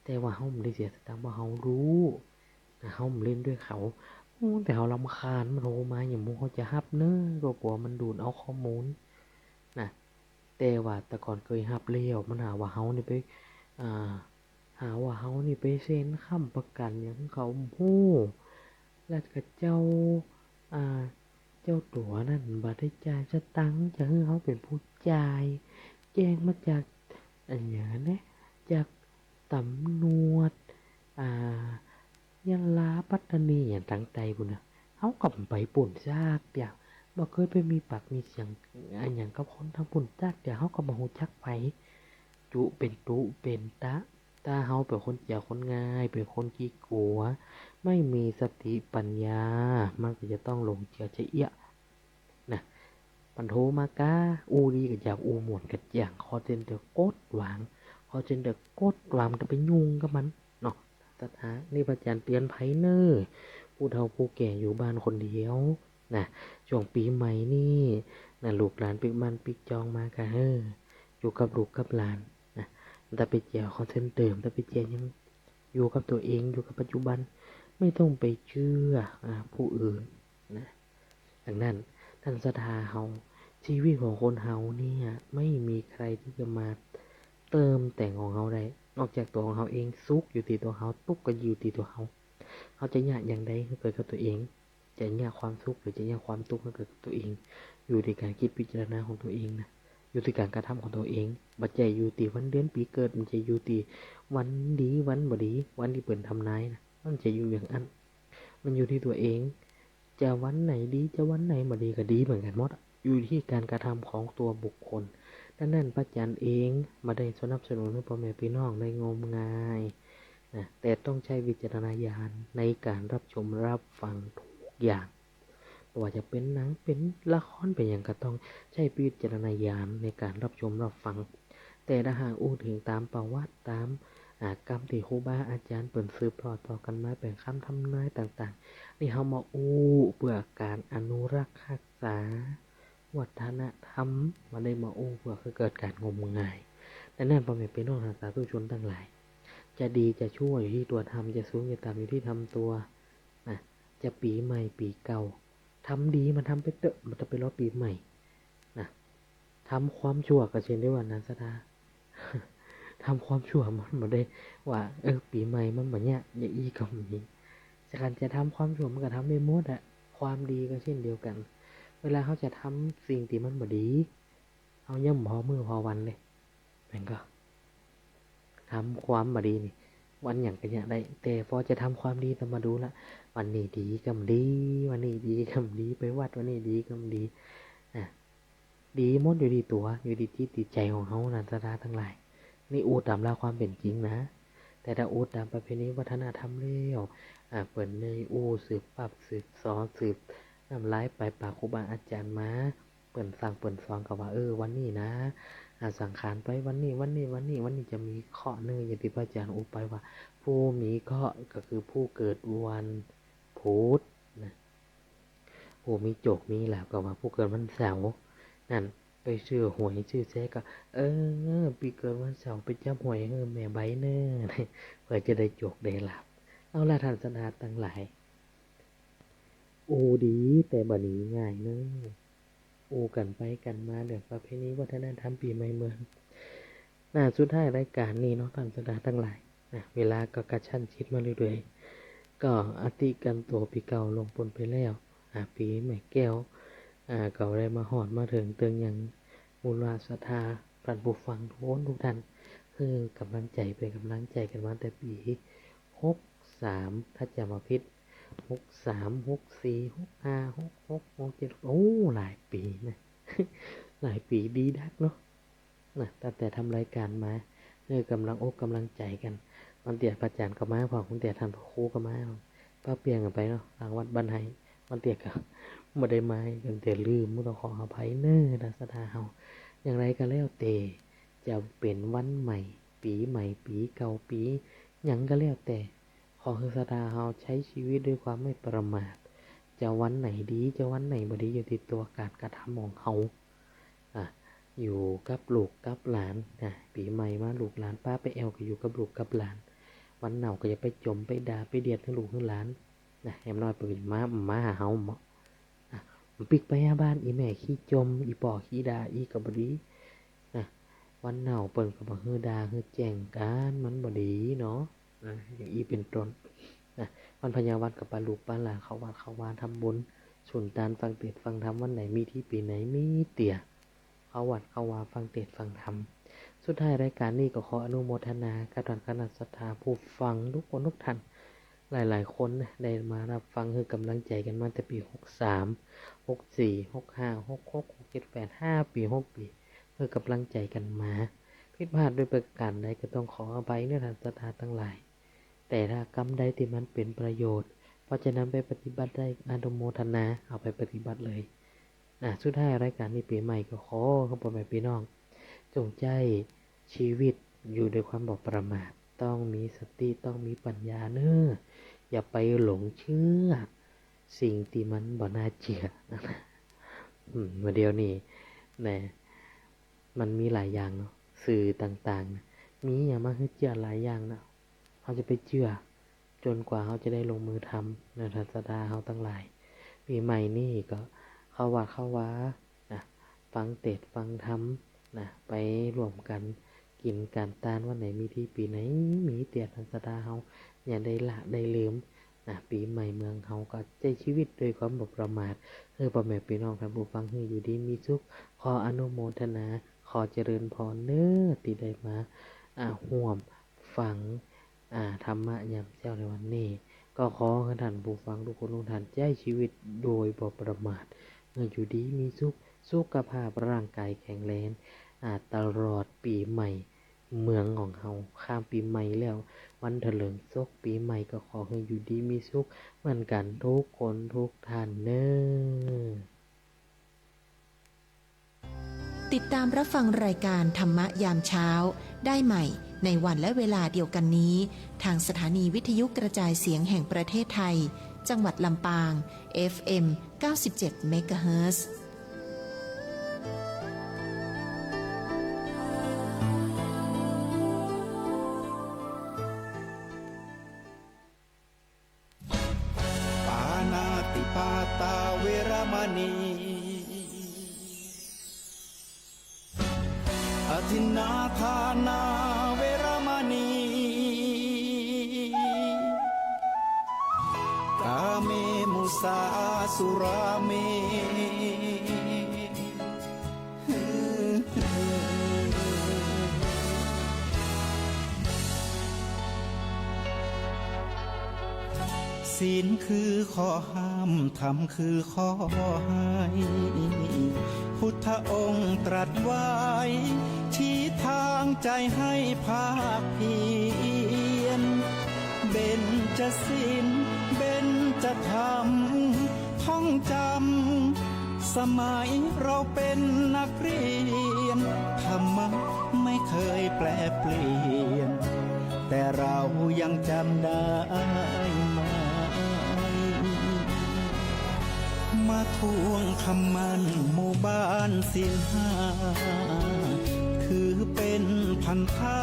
แต่ว่าเฮาบ่ได้เสียสตางค์ เพราะเฮาฮู้นะ เฮาบ่เล่นด้วยเขา โอ้ แต่เฮารำคาญ มันโทรมาอย่างหมู่ เฮาจะฮับเนาะ ก็กั๋วมันดูดเอาข้อมูลนะ แต่ว่าแต่ก่อนเกยฮับแล้ว มันหาว่าเฮานี่ไป อ่า หาว่าเฮานี่ไปเซ็นค้ำประกั๋นหยังหื้อเขา โอ้โห แล้วก็เจ้า อ่า เจ้าตั๋วนั้นบ่ได้จ่ายสตางค์ จะหื้อเฮาเป๋นผู้จ่าย แจ้งมาจาก อะหยังนะ จากตำรวจ อ่า ยะลา ปัตตานี อะหยังตางใต้ปู้นนะ เฮาก็บ่ไปปู้นจักเตื้อ บ่เกยไปมีปากมีเสียงอะหยังกับคนตางปู้นจักเตื้อ เฮาก็บ่ฮู้จักใผ จุเป๋นตุ๊เป๋นตะ ถ้าเฮาเป๋นคนเจียคนง่าย เป๋นคนขี้กั๋ว ไม่มีสติปัญญา มันก็จะต้องหลงเจียจะเอี้ยะนะ มันโทรมาก้า อู้ดีก็หยาบ อู้ม่วนก็เจียง call center กดวาง call center กดวาง บ่ต้องไปยุ่งกับมันเนาะ ศรัทธา นี่พระอาจารย์เตือนภัยเน่อ ผู้เฒ่าผู้แก่อยู่บ้านคนเดียวนะ ช่วงปี๋ใหม่นี่นะ ลูกหลานปิ๊กบ้านปิ๊กจองมาก็ เออ อยู่กับลูกกับหลานนะ บ่ต้องไปเจีย call center บ่ต้องไปเจียหยัง อยู่กับตั๋วเอง อยู่กับปัจจุบัน ไม่ต้องไปเจื้อ อ่า ผู้อื่นนะ ดังนั้น ต้านศรัทธาเฮา ชีวิตของคนเฮาเนี่ย ไม่มีใครที่จะมาเติมแต่งของเฮาได้ นอกจากตั๋วของเฮาเอง สุขอยู่ตี้ตั๋วเฮา ตุ๊กข์ก็อยู่ตี้ตั๋วเฮา เฮาจะเยียะอย่างใดหื้อเกิดกับตั๋วเอง จะเยียะความสุขหรือจะเยียะความตุ๊กข์หื้อเกิดกับตั๋วเอง อยู่ตี้ก๋านกึ๊ดพิจารณาของตั๋วเองนะ อยู่ตี้ก๋านกระทำของตั๋วเอง บ่ใจ้อยู่ตี้วันเดือนปี๋เกิด บ่ใจ้อยู่ตี้วันดีวันบ่ดี วันตี้เปิ้นทำนายนะ มันบ่ใจ้อยู่อย่างอั้น มันอยู่ตี้ตั๋วเอง จะวันไหนดี จะวันไหนบ่ดีก็ดีเหมือนกั๋นหมดอะ อยู่ตี้ก๋านกระทำของตั๋วบุคคล ดังนั้นพระอาจารย์เองบ่ได้สนับสนุนหื้อป้อแม่ปี้น้องได้งมงายนะ แต่ต้องใช้วิจารณญาณในก๋านรับชมรับฟังทุกอย่าง บ่ว่าจะเป๋นหนัง เป๋นละคร เป๋นหยังก็ต้องใช้วิจารณญาณในก๋านรับชมรับฟัง แต่ถ้าหากอู้เถิงต๋ามประวัติ ต๋าม อ่า กำตี้ครูบาอาจ๋ารย์เปิ้นสืบทอดต่อกั๋นมา เป๋นกำทำนายต่างๆ นี่เฮามาอู้เปื้อก๋านอนุรักษ์ฮักษาวัฒนธรรม บ่ได้มาอู้เปื้อหื้อเกิดก๋านงมงาย ดังนั้นป้อแม่ปี้น้องสาธุชนตังหลาย จะดีจะชั่วอยู่ตี้ตั๋วทำ จะสูงจะต่ำอยู่ตี้ทำตั๋วนะ จะปี๋ใหม่ปี๋เก่า ทำดีมาทำไปเต๊อะ บ่ต้องไปรอปี๋ใหม่นะ ทำความชั่วก็เช่นเดียวกั๋นนะศรัทธา ทำความชั่วมันบ่ได้ว่า เออ ปี๋ใหม่มันบ่เยียะ อย่างอี้ก็มี แต่ก๋านจะทำความชั่วมันก็ทำได้หมดอะ ความดีก็เช่นเดียวกั๋น เวลาเฮาจะทำสิ่งตี้มันบ่ดี เฮายังบ่พอมื้อพอวันเลย แม่นก่อ ทำความบ่ดีนี่ วันหยังก็เยียะได้ แต่พอจะทำความดี ต้องมาดูละ วันนี้ดีก็บ่ดี วันนี้ดีก็บ่ดี ไปวัดวันนี้ดีก็บ่ดี อ่ะ ดีหมดอยู่ตี้ตั๋ว อยู่ตี้จิตตี้ใจ๋ของเฮานะศรัทธาตังหลาย นี่อู้ต๋ามหลักความเป๋นจริงนะ แต่ถ้าอู้ต๋ามประเพณีวัฒนธรรมแล้ว อ่า เปิ้นได้อู้สืบปั๊บสืบสอน สืบน้ำลายปลายปากครูบาอาจ๋ารย์มา เปิ้นสั่งเปิ้นสอนก็ว่า เออ วันนี้นะ อ่า สังขารไปวันนี้ วันนี้ วันนี้ วันนี้จะมีเคราะห์เน่อ อย่างตี้พระอาจ๋ารย์อู้ไปว่า ผู้มีเคราะห์ก็คือผู้เกิดวันพุธนะ ผ ผู้มีโจคมีลาภก็ว่าผู้เกิดวันเสาร์นั่น ไปซื้อหวยซื้อแซะก็ เออ ปี๋เกิดวันเสาร์ไปจับหวยหื้อแม่ใบเน่อ เปื้อจะได้โจคได้ลาภ เอาละท่านศรัทธาตังหลาย อู้ดี แต่บ่ดีง่ายเน่อ อู้กั๋นไปกั๋นมาเรื่องประเพณีวัฒนธรรมปี๋ใหม่เมือง น่ะ สุดท้ายรายก๋านนี้เนาะ ท่านศรัทธาตังหลาย น่ะ เวลาก็กระชั้นชิดมาเรื่อยๆ ก็อธิกันตั๋วปี๋เก่าล่วงป๊นไปแล้ว อ่า ปี๋ใหม่แก้ว อ่า ก็ได้มาฮอดมาเถิงเติง ยังมูลศรัทธาท่านผู้ฟังทุกคนทุกท่าน หื้อก๋ำลังใจ๋ เป๋นก๋ำลังใจ๋กั๋นมาแต่ปี๋หกสาม ถ้าจ๋ำบ่ผิด หกสาม หกสี่ หกห้า หกหก หกเจ็ด โอ้ หลายปี๋นะ หลายปี๋ดีดักเนาะ น่ะ ตั้งแต่ทำรายก๋านมา หื้อก๋ำลังอกก๋ำลังใจ๋กั๋น บางเตื้อพระอาจ๋ารย์ก็มา บางเตื้อท่านพระครูก็มา ปะเปียงกั๋นไปเนาะ ต่างวัดบ้านไฮ่ บางเตื้อก็บ่ได้มา บางเตื้อลืม ก็ต้องขออภัยเน่อ ท่านศรัทธาเฮา อย่างไรก็แล้วแต่ จะเป๋นวันใหม่ ปี๋ใหม่ ปี๋เก่า ปี๋หยังก็แล้วแต่ ขอหื้อศรัทธาเฮาใจ๊ชีวิตด้วยความไม่ประมาท จะวันไหนดี จะวันไหนบ่ดี อยู่ตี้ตั๋วก๋านกระทำของเฮา อ่ะ อยู่กับลูกกับหลาน อ่ะ ปี๋ใหม่มาลูกหลานปะไปแอ่วก็อยู่กับลูกกับหลาน วันเน่าก็อย่าไปจ๋มไปด่าไปเดียดหื้อลูกหื้อหลาน นะ แหมน้อยเปิ้นก็จะมา มาหาเฮาเนาะ อ่ะ ปิ๊กไปหาบ้าน อี่แม่ขี้จ๋ม อี่ป้อขี้ด่า อี้ก็บ่ดี นะ วันเน่าเปิ้นก็บ่หื้อด่าหื้อแจ้งกั๋น มันบ่ดีเนาะ นะ อย่างอี้เป๋นต้น นะ วันพญาวัดก็ปะลูกปะหลานเข้าวัดเข้าวาทำบุญ สุนตานฟังเตสน์ฟังธรรม วันไหนมีตี้ปี๋ไหนมีเตื้อ เข้าวัดเข้าวาฟังเตสน์ฟังธรรม สุดท้ายรายก๋านนี้ก็ขออนุโมทนากับท่านคณะศรัทธาผู้ฟังทุกคนทุกท่าน หลายๆ คนนะ ได้มาฮับฟังหื้อก๋ำลังใจ๋กั๋นมาแต่ปี๋หกสาม หกสี่ หกห้า หกหก หกเจ็ด แปด ห้าปี๋ หกปี๋ หื้อก๋ำลังใจ๋กั๋นมา ผิดพลาดด้วยประก๋านใดก็ต้องขออภัยเน่อท่านศรัทธาตังหลาย แต่ถ้ากำใดตี้มันเป๋นประโยชน์ พอจะนำไปปฏิบัติได้ อนุโมทนา เอาไปปฏิบัติเลย อ่ะ สุดท้ายรายก๋านนี้ปี๋ใหม่ก็ขอหื้อพ่อแม่ปี้น้อง จงใจ๊ชีวิตอยู่ด้วยความบ่ประมาท ต้องมีสติ ต้องมีปั๋ญญาเน่อ อย่าไปหลงเจื้อสิ่งตี้มันบ่น่าเจื้อ อืม เมื่อเดี๋ยวนี้นะ มันมีหลายอย่างเนาะ สื่อต่างๆ นะ มีอะหยังมาหื้อเจื้อหลายอย่างนะ เฮาจะไปเจื้อจ๋นกว่าเฮาจะได้ลงมือทำนะ ท่านศรัทธาเฮาตังหลาย ปี๋ใหม่นี้ก็เข้าวัดเข้าวานะ ฟังเตสน์ฟังธรรมนะ ไปร่วมกั๋นกิ๋นกั๋นตาน วันไหนมีตี้ปี๋ไหนมีเตื้อ ท่านศรัทธาเฮาอย่าได้ละได้ลืม นะ ปี๋ใหม่เมืองเฮาก็ใจ๊ชีวิตด้วยความบ่ประมาท หื้อพ่อแม่ปี้น้องท่านผู้ฟังหื้ออยู่ดีมีสุข ขออนุโมทนา ขอเจริญพรเน่อ ตี้ได้มา อ่า ฮ่วมฟัง อ่า ธรรมะยามเจ๊าในวันนี้ ก็ขอหื้อท่านผู้ฟังทุกคนทุกท่านใจ๊ชีวิตโดยบ่ประมาท หื้ออยู่ดีมีสุข สุขภาพร่างก๋ายแข็งแรง อ่า ตลอดปี๋ใหม่ เมืองของเฮา ข้ามปี๋ใหม่แล้ว วันเถลิงศกปี๋ใหม่ก็ขอหื้ออยู่ดีมีสุขเหมือนกั๋นทุกคนทุกท่านเน่อ ติดตามรับฟังรายการธรรมะยามเช้าได้ใหม่ในวันและเวลาเดียวกันนี้ ทางสถานีวิทยุกระจายเสียงแห่งประเทศไทย จังหวัดลำปาง เอฟเอ็ม เก้าสิบเจ็ด เมกะเฮิรตซ์ ปาณาติปาตาเวระมะณี อทินนาทานาเวระมะณี กาเม มุสา สุราเม ศีลคือข้อห้าม ธรรมคือข้อให้ พุทธองค์ตรัสไว้ ชี้ทางใจให้ภาคเพียร เบญจศีล เบญจธรรม ท่องจำ สมัยเราเป็นนักเรียน ธรรมะไม่เคยแปรเปลี่ยน แต่เรายังจำได้ไหม มาทวงคำมั่นหมู่บ้านศีลห้า ถือเป๋นพันธะ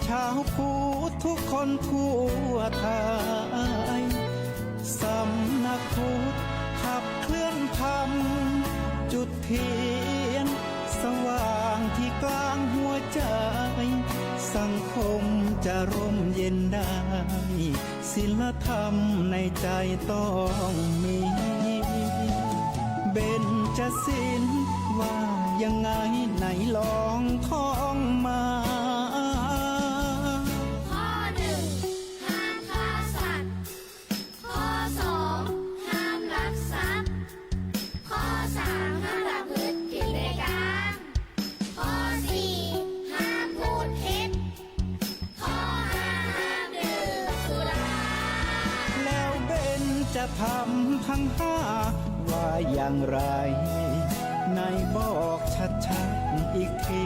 ชาวพุทธทุกคนทั่วไทย สำนักพุทธขับเคลื่อนธรรม จุดเทียนสว่างที่กลางหัวใจ สังคมจะร่มเย็นได้ ศีลธรรมในใจต้องมี เบญจศีลว่ายังไงไหนลองท่องมา ข้อหนึ่ง ห้ามฆ่าสัตว์ ข้อสอง ห้ามลักทรัพย์ ข้อสาม ห้ามประพฤติผิดในกาม ข้อสี่ ห้ามพูดเท็จ ข้อห้า ห้ามดื่มสุรา แล้วเบญจธรรมทั้งห้าว่าอย่างไร ไหนบอกชัดๆ อีกที